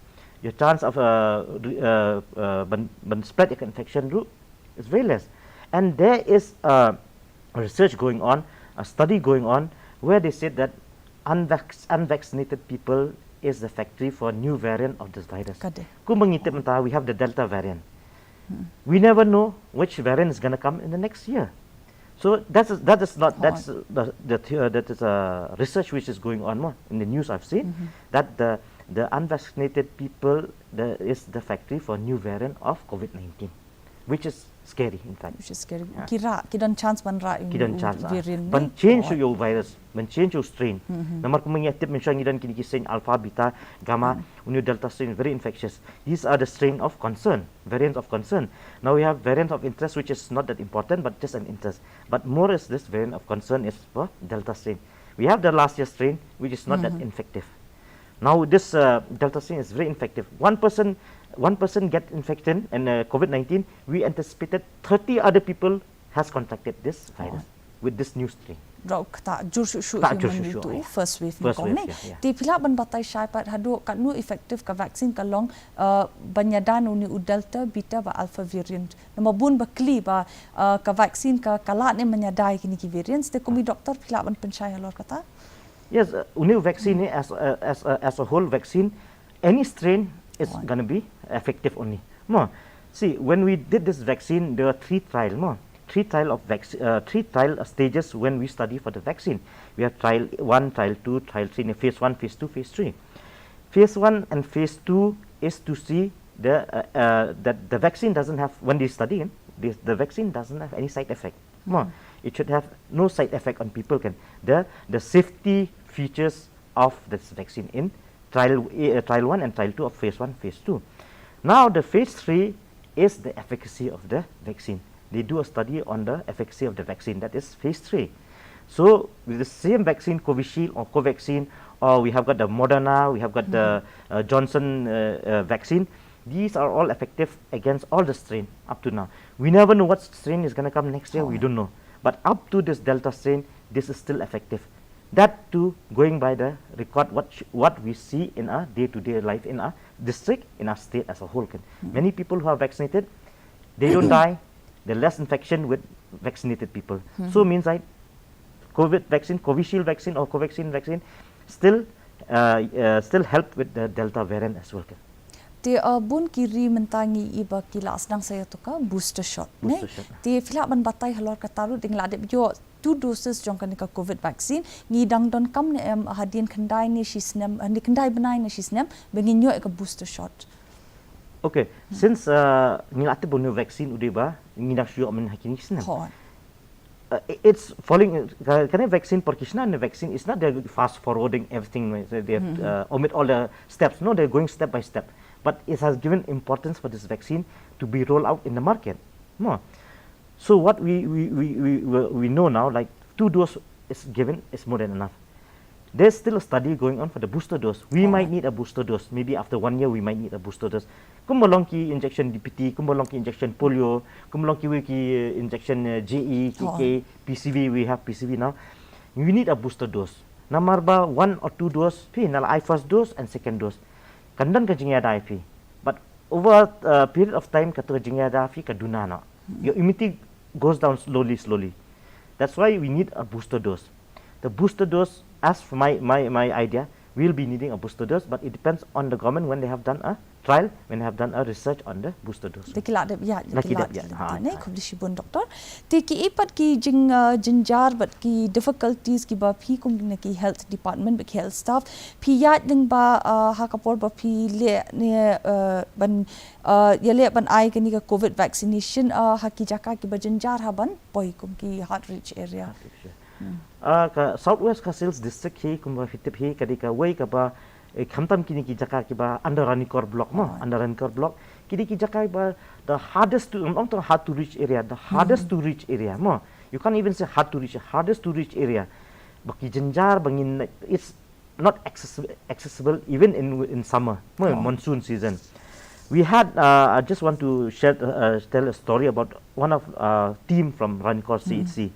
Your chance of, uh, re-, uh, uh, ban, ban spread ïa ka infection ruh is very less. And there is a research going on, a study going on, where they said that unvac-, unvaccinated people is the factory for new variant of this virus. Ka dei. Kumba ngi tip mynta, we have the Delta variant. We never know which variant is gonna come in the next year. So that is, that is not, that's the, the, the, uh, that is a research which is going on more in the news I've seen, that the, the unvaccinated people, the, is the factory for new variant of covid nineteen, which is scary, in fact. Which is scary. Yeah. Ki rah, ki don chance ban rah ïa u variant. Ki don chance, ah, ban change ïa u virus, ban change ïa u strain. Namar kumba ngi tip mynshuwa ngi don kine ki strain alpha, beta, gamma, u new delta strain, very infectious. These are the strain of concern, variants of concern. Now we have variants of interest, which is not that important, but just an interest. But more is this variant of concern is for delta strain. We have the last year strain, which is not that infective. Now this, uh, delta strain is very infective. One person, one person get infected in, uh, covid nineteen. We anticipated thirty other people has contracted this virus with this new strain. Rau kata jur shuh shuh. Kata jur shuh shuh, eh? First wave. First wave, yeah, yeah. Te phi lah ban batai shai pat haduh katno effective ka vaccine ka long, uh, ban ïada na une u delta, beta bad alpha variant. Namar bun ba kylli ba, uh, ka vaccine ka, ka lah ne ban ïada ïa kine ki variants. Te kum i doctor phi lah ban pynshai halor kata? Yes, uh, une u vaccine ne as, uh, as, uh, as a whole vaccine, any strain is gonna be effective only. Mo, see, when we did this vaccine, there were three trial, mo. Three trial of vac-, uh, three trial stages when we study for the vaccine. We have trial one, trial two, trial three, phase one, phase two, phase three. Phase one and phase two is to see the, uh, uh, that the vaccine doesn't have, when they study, eh, the, the vaccine doesn't have any side effect. Mo, it should have no side effect on people, kan. The, the safety features of this vaccine in trial, uh, trial one and trial two of phase one, phase two. Now the phase three is the efficacy of the vaccine. They do a study on the efficacy of the vaccine. That is phase three. So with the same vaccine, Covishield or Covaxin, or we have got the Moderna, we have got the, uh, Johnson, uh, uh, vaccine. These are all effective against all the strain up to now. We never know what strain is gonna come next year. We don't know. But up to this Delta strain, this is still effective. That too, going by the record, what sh-, what we see in our day-to-day life, in our district, in our state as a whole, kan. Many people who are vaccinated, they don't die. There's less infection with vaccinated people. So means, like, covid vaccine, Covishield vaccine or Covaxin vaccine still, uh, uh, still help with the Delta variant as well, kan. Te, uh, bun ki ri mynta ngi i ba ki la sdang sa ïa tu ka booster shot, ne? Booster shot. Te phi lah ban batai halor kata ruh, dang la dep ïoh two doses jong kane ka covid vaccine, ngi dang donkam ne em hadien khyndai ne shisnem, ne khyndai bnai ne shisnem ba ngin ïoh ïa ka booster shot? Okay, since, uh, ngi la tip ba une u vaccine u dei ba ngi dang shu ïoh mynta ha kine ki snem. Uh, i-, it's falling, uh, ka-, kane vaccine por ki shna ne vaccine is not they're fast forwarding everything, no? So they have, uh, omit all the steps. No, they're going step by step. But it has given importance for this vaccine to be rolled out in the market. No. So what we, we, we, we, we know now, like, two dose is given is more than enough. There's still a study going on for the booster dose. We might need a booster dose. Maybe after one year, we might need a booster dose. Kumba long ki injection D P T, kumba long ki injection polio, kumba long kiwei ki, uh, injection, uh, J E, K K, P C V, we have P C V now. We need a booster dose. Namar ba one or two dose, phi na la ai first dose and second dose. Kan don ka jingïada ïa phi. But over a, uh, period of time, katu ka jingïada ïa phi ka duna noh. Your immunity goes down slowly, slowly. That's why we need a booster dose. The booster dose, as for my, my, my idea, We'll be needing a booster dose, but it depends on the government when they have done a trial, when they have done a research on the booster dose. Da ki la dep ïaid, da ki la dep ïaid. Hai, ne, hai. Khublei shibun, Doctor. Te ki ei pat ki jing, uh, jynjar bad ki difficulties kiba phi kum na ki health department bad ki health staff phi ïaid lyngba, uh, ha ka por ba phi leh ne, uh, ban, uh, ïaleh ban ai kane ka covid vaccination, uh, ha ki jaka kiba jynjar ha ban poi kum ki hard reach area. Hard reach, yeah. Hmm. Uh, ka South West Khasi Hills District hi kumba phi tip hi ka dei kawei kaba, eh, khamtam kine ki jaka kiba under Ranikor block mo, oh, under Ranikor block. Ki dei ki jaka ba the hardest to, ong tang hard to reach area, the hardest, hmm, to reach area mo. You can't even say hard to reach, hardest to reach area. Ba ki jynjar ba ngin, it's not accessible, accessible even in, in summer, mo, oh, monsoon season. We had, uh, I just want to share, uh, tell a story about one of, uh, team from Ranikor, hmm, C H C.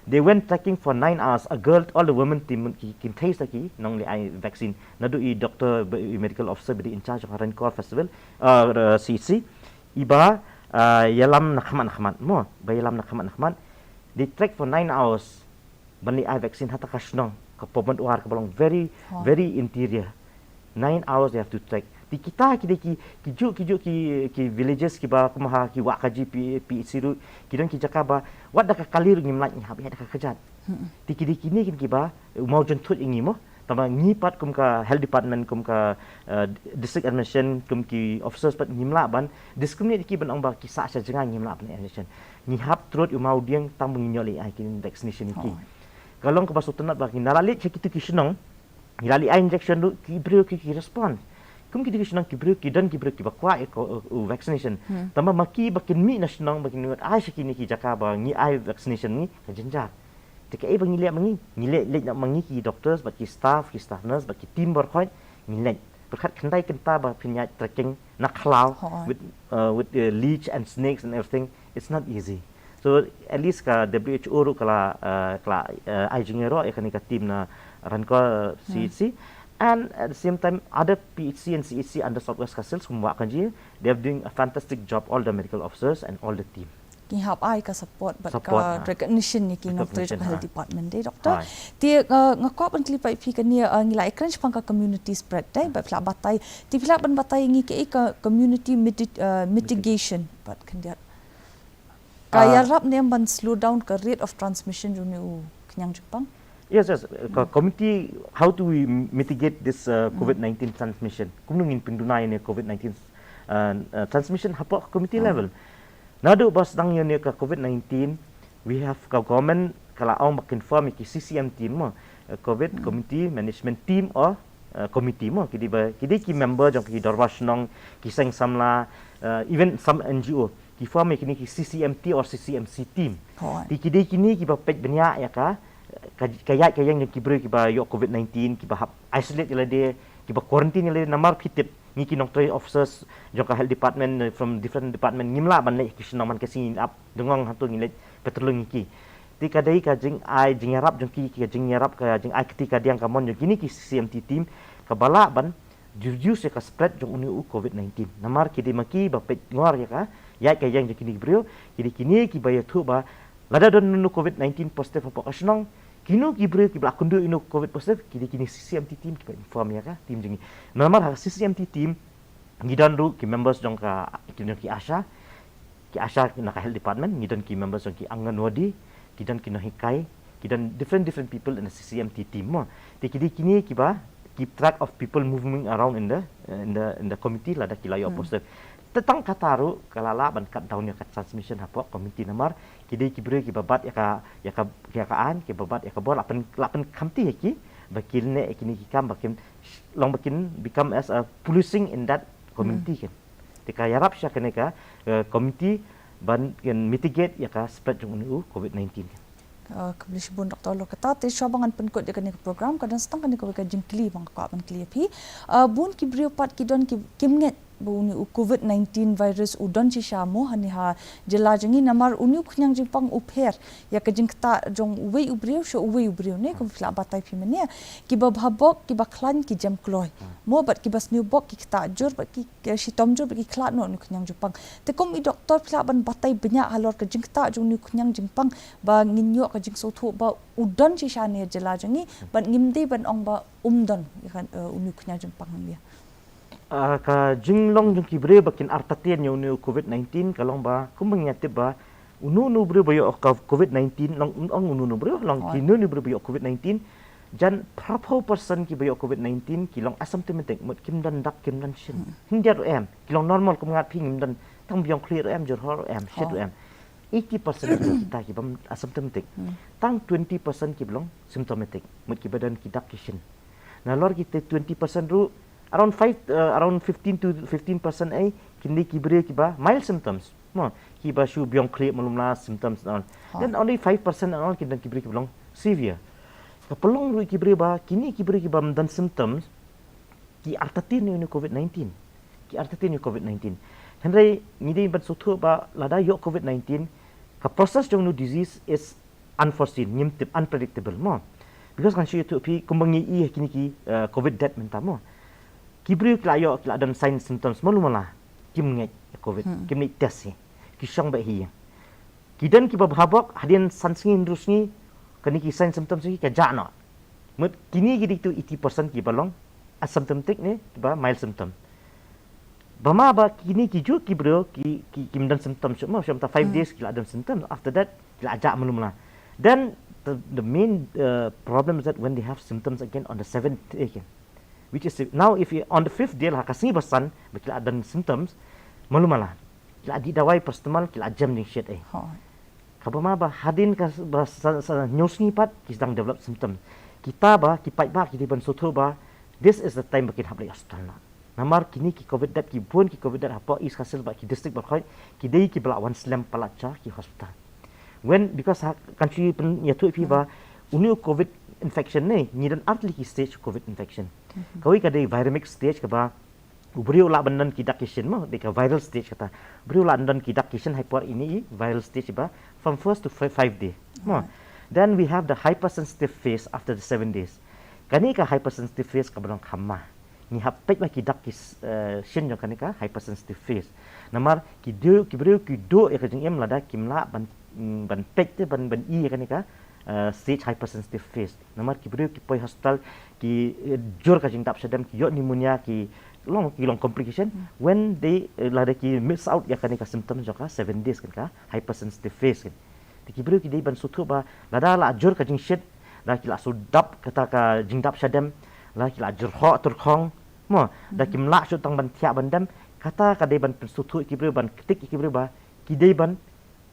They went trekking for nine hours. A girl, all the women team ki, ki thei sa ki nongleh ai vaccine. Naduh i doctor, ba i medical officer ba dei in charge of Ranikor Festival, uh, uh, C H C. Iba, uh, ïalam na khmat na khmat mo. Ba ïalam na khmat na khmat. They trek for nine hours. Ban leh ai vaccine ha kata ka shnong, ka Pobmynwar kaba long very, oh, very interior. Nine hours they have to trek. Te kita ki dei ki, ki juh, ki juh ki, ki villages kiba kum ha ki Wahkaji P-, P H C ruh, ki don ki jaka ba wat da ka kali ruh ngim lah ngi hap ïaid da ka kjat. Hmm. Te ki dei kine kin kiba u mawjynthut ïa ngi mo. Tangba ngi pat kum ka health department, kum ka, uh, district administration, kum ki officers pat ngim lah ban discriminate ïa ki ban ong ba ki sah sha jngai, ngim lah ban administration. Ngi hap trud ïa u mawdieng tang ba ngin ïoh leh ai ki vaccination ïa ki. Oh. Ka long kaba sngewtynnat ba ngi la leit sha kitu ki shnong, ngi la leit ai injection ruh ki briew ki, ki respond. Kum kitu ki shnong ki briew ki don ki briew kiba kwah ïa ka, uh, uh, vaccination. Hmm. Tangba ma ki ba kin mih na shnong ba kin mih ai sha kine ki jaka ba ngi ai vaccination ngi ka jynjar. Te kaei ba ngi leh ma ngi, ngi leh, leh noh ma ngi ki doctors bad ki staff, ki staff nurse bad ki team baroh khoit, ngi leh. Pyrkhat khyndai kynta ba phin ïaid trekking na khlaw, hooid, with, uh, with, uh, leech and snakes and everything, it's not easy. So at least ka W H O ruh ka la, uh, ka la, uh, ai jingïaroh ïa kane ka team na Ranikor, uh, hmm, C H C. And at the same time, other P H C and C H C under South West Khasi Hills, kum Wahkaji, they are doing a fantastic job, all the medical officers and all the team. Ki hap ai ka support bad, support, ka, ah, recognition ïa ki nongtrei jong ka health department de, doctor. Hai. Te, uh, nga kwah ban kylli pat ïa phi kane, uh, ngi la ïakren shaphang ka community spread de, bad phi la batai. Te phi lah ban batai ïa ngi kaei ka community miti-, uh, mitigation bad khyndiat. Ka, ah, ïarap ne em ban slow down ka rate of transmission jong une u khñiang jingpang? Yes, yes. Ka, hmm, community, how do we mitigate this, uh, hmm, covid nineteen transmission? Kumno ngin pynduna ïa une covid nineteen, uh, uh, transmission hapoh community, hmm, level? Naduh ba sdang ïa une ka covid nineteen, we have, ka government ka la ong ba kin form ïa ki C C M team mo, uh, covid, hmm, community management team or, uh, committee mo. Ki dei ba, ki dei ki member jong ki dorbar shnong, ki seng samla, uh, even some N G O. Ki form ïa kine ki C C M T or C C M C team. Hooid. Te ki dei kine kiba peit bniah ïa ka, ka, ka ïaid ka ïeng jong ki briew kiba ïoh covid nineteen, kiba hap isolate ïa lade, kiba quarantine ïa lade, namar phi tip ngi ki nongtrei officers jong ka health department, eh, from different department, ngim lah ban leit ki shnong man ka sngi, ngin ap dengong hato ngin leit patrolling ïa ki. Te ka dei ka jingai jingïarap jong ki, ka jingïarap, ka jingai kti kadiang kamon jong kine ki C C M T team kaba lah ban reduce ïa ka spread jong une u covid nineteen. Namar ki dei ma ki ba peit ngor ïa ka ïaid ka ïeng jong kine ki briew, ki dei kine kiba ïathuh ba lada don une u covid nineteen positive hapoh ka shnong, kino ki briew kiba la kynduh ïa une u covid positive, ki dei kine C C M T team kiba inform ïa ka team jong ngi. Namar ha ka C C M T team ngi don ruh ki members jong ka, ki, jong ki ASHA, ki ASHA na ka health department, ngi don ki members jong ki Anganwadi, ki don ki nonghikai, ki don different, different people in the C C M T team mo. Te ki dei kine kiba keep track of people moving around in the, in the, in the community lada ki la ïoh, hmm, positive. Te tang kata ruh ka la lah ban cut down ïa ka transmission hapoh community namar ki dei ki briew kiba bat ïa ka, ïa ka, ïa ka aiñ, kiba bat ïa ka bor, la pyn, la pynkhamti ïa ki ba kin leh ïa kine ki kam ba kin long ba kin become as a policing in that community, hmm, kan. Te ka ïarap sha kane ka, eh, committee ban, kan mitigate ïa ka spread jong une u covid nineteen. Eh, khublei shibun Doctor Lokata, te shuwa ba ngan pynkut ïa kane ka program, ka don sa tang kane kawei ka jingkylli ba nga kwah ban kylli ïa phi. Eh, bun ki briew pat ki don ki, kim ngeit ba uni u covid nineteen virus u don shisha mo hani ha jylla jong ngi, namar uni u khñiang jingpang u pher ïa ka jingktah jong uwei u briew sha uwei u briew ne, kum phi la batai phi mynne. Kiba bha bok, kiba khlaiñ ki jem kloi mo, bad kiba sniew bok ki ktah jur, bad ki, ki shitom jur, bad ki khlad noh uni u khñiang jingpang. Te kum i doktor phi lah ban batai bniah halor ka jingktah jong uni u khñiang jingpang ba ngin ïoh ka jingsngewthuh ba u don shisha ne jylla jong ngi, bad ngim dei ban ong ba um don ïa ka, eh, uni u khñiang jingpang hangne. Ah, ka jinglong jong ki briew ba kin artatien ïa uni u covid nineteen ka long ba kumba ngi tip ba uni uni u briew ba ïoh ka covid nineteen, long ong uni uni u briew, long ki uni uni u briew ba ïoh covid nineteen, jan phraphew percent kiba ïoh covid nineteen ki long asymptomatic, mut kim don dak kim don shin. Hyndiat ruh em, ki long normal kum ngat phi, ngim don, tang biang khlieh ruh em, jyrhoh ruh em, shit ruh em. Eighty percent kita kibym asymptomatic. Tang twenty percent kiba long symptomatic, mut kiba don ki dak ki shin. Nalor kita twenty percent ruh, around five, uh, around fifteen to fifteen percent ai kin dei ki briew kiba mild symptoms. Mo, kiba shu biang khlieh malu mala symptoms and all. Then only five percent and all kin don ki briew kiba long severe. Ka pynlong ruh ki briew ba kine ki briew kibym don symptoms ki artatien ïa uni u covid nineteen. Ki artatien ïa uni u covid nineteen. Hynrei ngi dei ban sngewthuh ba lada ïoh covid nineteen, ka process jong uni u disease is unforeseen, ngim tip, unpredictable mo. Because ngan shu ïathuh phi kumba ngi i ha kine ki, eh, covid death mynta mo. Ki briew ki la ïoh, ki la don sign symptoms malu mala, kim ngeit ïa covid, kim ngeit test hi, ki shong beit hi. Ki don kiba bha bok, hadien san sngi hynriew sngi kane ki sign symptoms ki ka jah noh. Mut kine ki dei tu eighty percent kiba long asymptomatic ne kiba mild symptom. Ba ma ba kine ki ju ki briew ki, ki, kim don symptoms shuh mo, shuh mynta five days ki la don symptoms. After that ki la jah malu mala. Then the, the main, uh, problem is that when they have symptoms again on the seventh day again, which is now if you, on the fifth day, la ha ka sngi ba san ba ki la don symptoms malu mala, ki la dih dawai paracetamol, ki la jem jingshet ai. Kaba ma ba hadien ka ba sa, sa hynñiew sngi pat ki sdang develop symptom. Kita ba ki paidbah ki dei ban sngewthuh ba this is the time ba kin hap leit hospital noh. Namar kine ki covid death, ki bun ki covid death hapoh East Khasi Hills bad ki district baroh ki dei kiba la wan slem palat sha ki hospital. When, because ha, kan shu pynïathuh phi ba uni u covid infection ne, ngi don artylli ki stage covid infection. Kawei ka dei viremic stage kaba u briew u lah ban don ki dak ki shin mo, dei ka viral stage kata. U briew u lah ban don ki dak ki shin ha por ine i viral stage ba from first to fi-, five day mo. Then we have the hypersensitive phase after the seven days. Kane ka hypersensitive phase kaba long kham ma. Ngi hap peit ba ki dak ki s-, eh, shin jong kane ka hypersensitive phase. Namar ki dei, ki briew ki duh ïa ka jingim lada kim lah ban, mm, ban peit te ban, ban i ïa kane ka, eh, stage hypersensitive phase. Namar ki briew ki poi hospital ki, eh, jur ka jingdap shadem, ki ïoh pneumonia, ki long, ki long complication. When they, eh, lada ki miss out ïa kane ka symptom jong ka seven days kan, ka hypersensitive phase kan. Te ki briew ki dei ban sngewthuh ba lada la jur ka jingshit, da ki la shu dap kata ka jingdap shadem, la ki la jyrhoh tyrkhong mo, da kim lah shuh tang ban thiah ban dem. Kata ka dei ban pynsngewthuh ki briew, ban ktik ki briew ba ki dei ban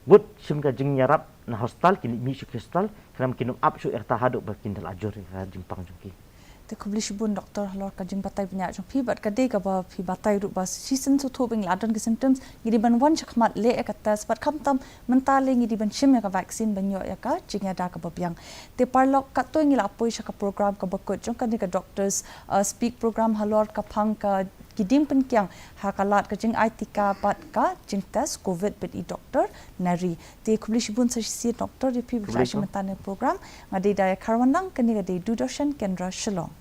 wut shim ka jingïarap na hospital, kin mih shuh ki hospital, khnang kin ym ap shuh ïa kata haduh ba kin da la jur ïa ka jingpang jong ki. Te khublei shibun doktor halor ka jingbatai bniah jong phi, bad ka dei kaba phi batai ruh ba shisien sngewthuh ba ngi la don ki symptoms ngi dei ban wan shakhmat leh ïa ka test, bad khamtam mynta lei ngi dei ban shim ïa ka vaccine ban ïoh ïa ka jingïada kaba biang. Te paralok, katto ngi la poi sha ka program kaba kut jong kane ka Doctors, uh, Speak program halor ka phang ka ki diengpynkiang ha ka lad ka jingai tika bad ka jingtest covid bad i doktor Nari. Te khublei shibun sa shisien doktor ïa phi ba phi la shim mynta ha kane ka program. Nga dei Daya Kharwanlang, kane ka dei Doordarshan Kendra Shillong.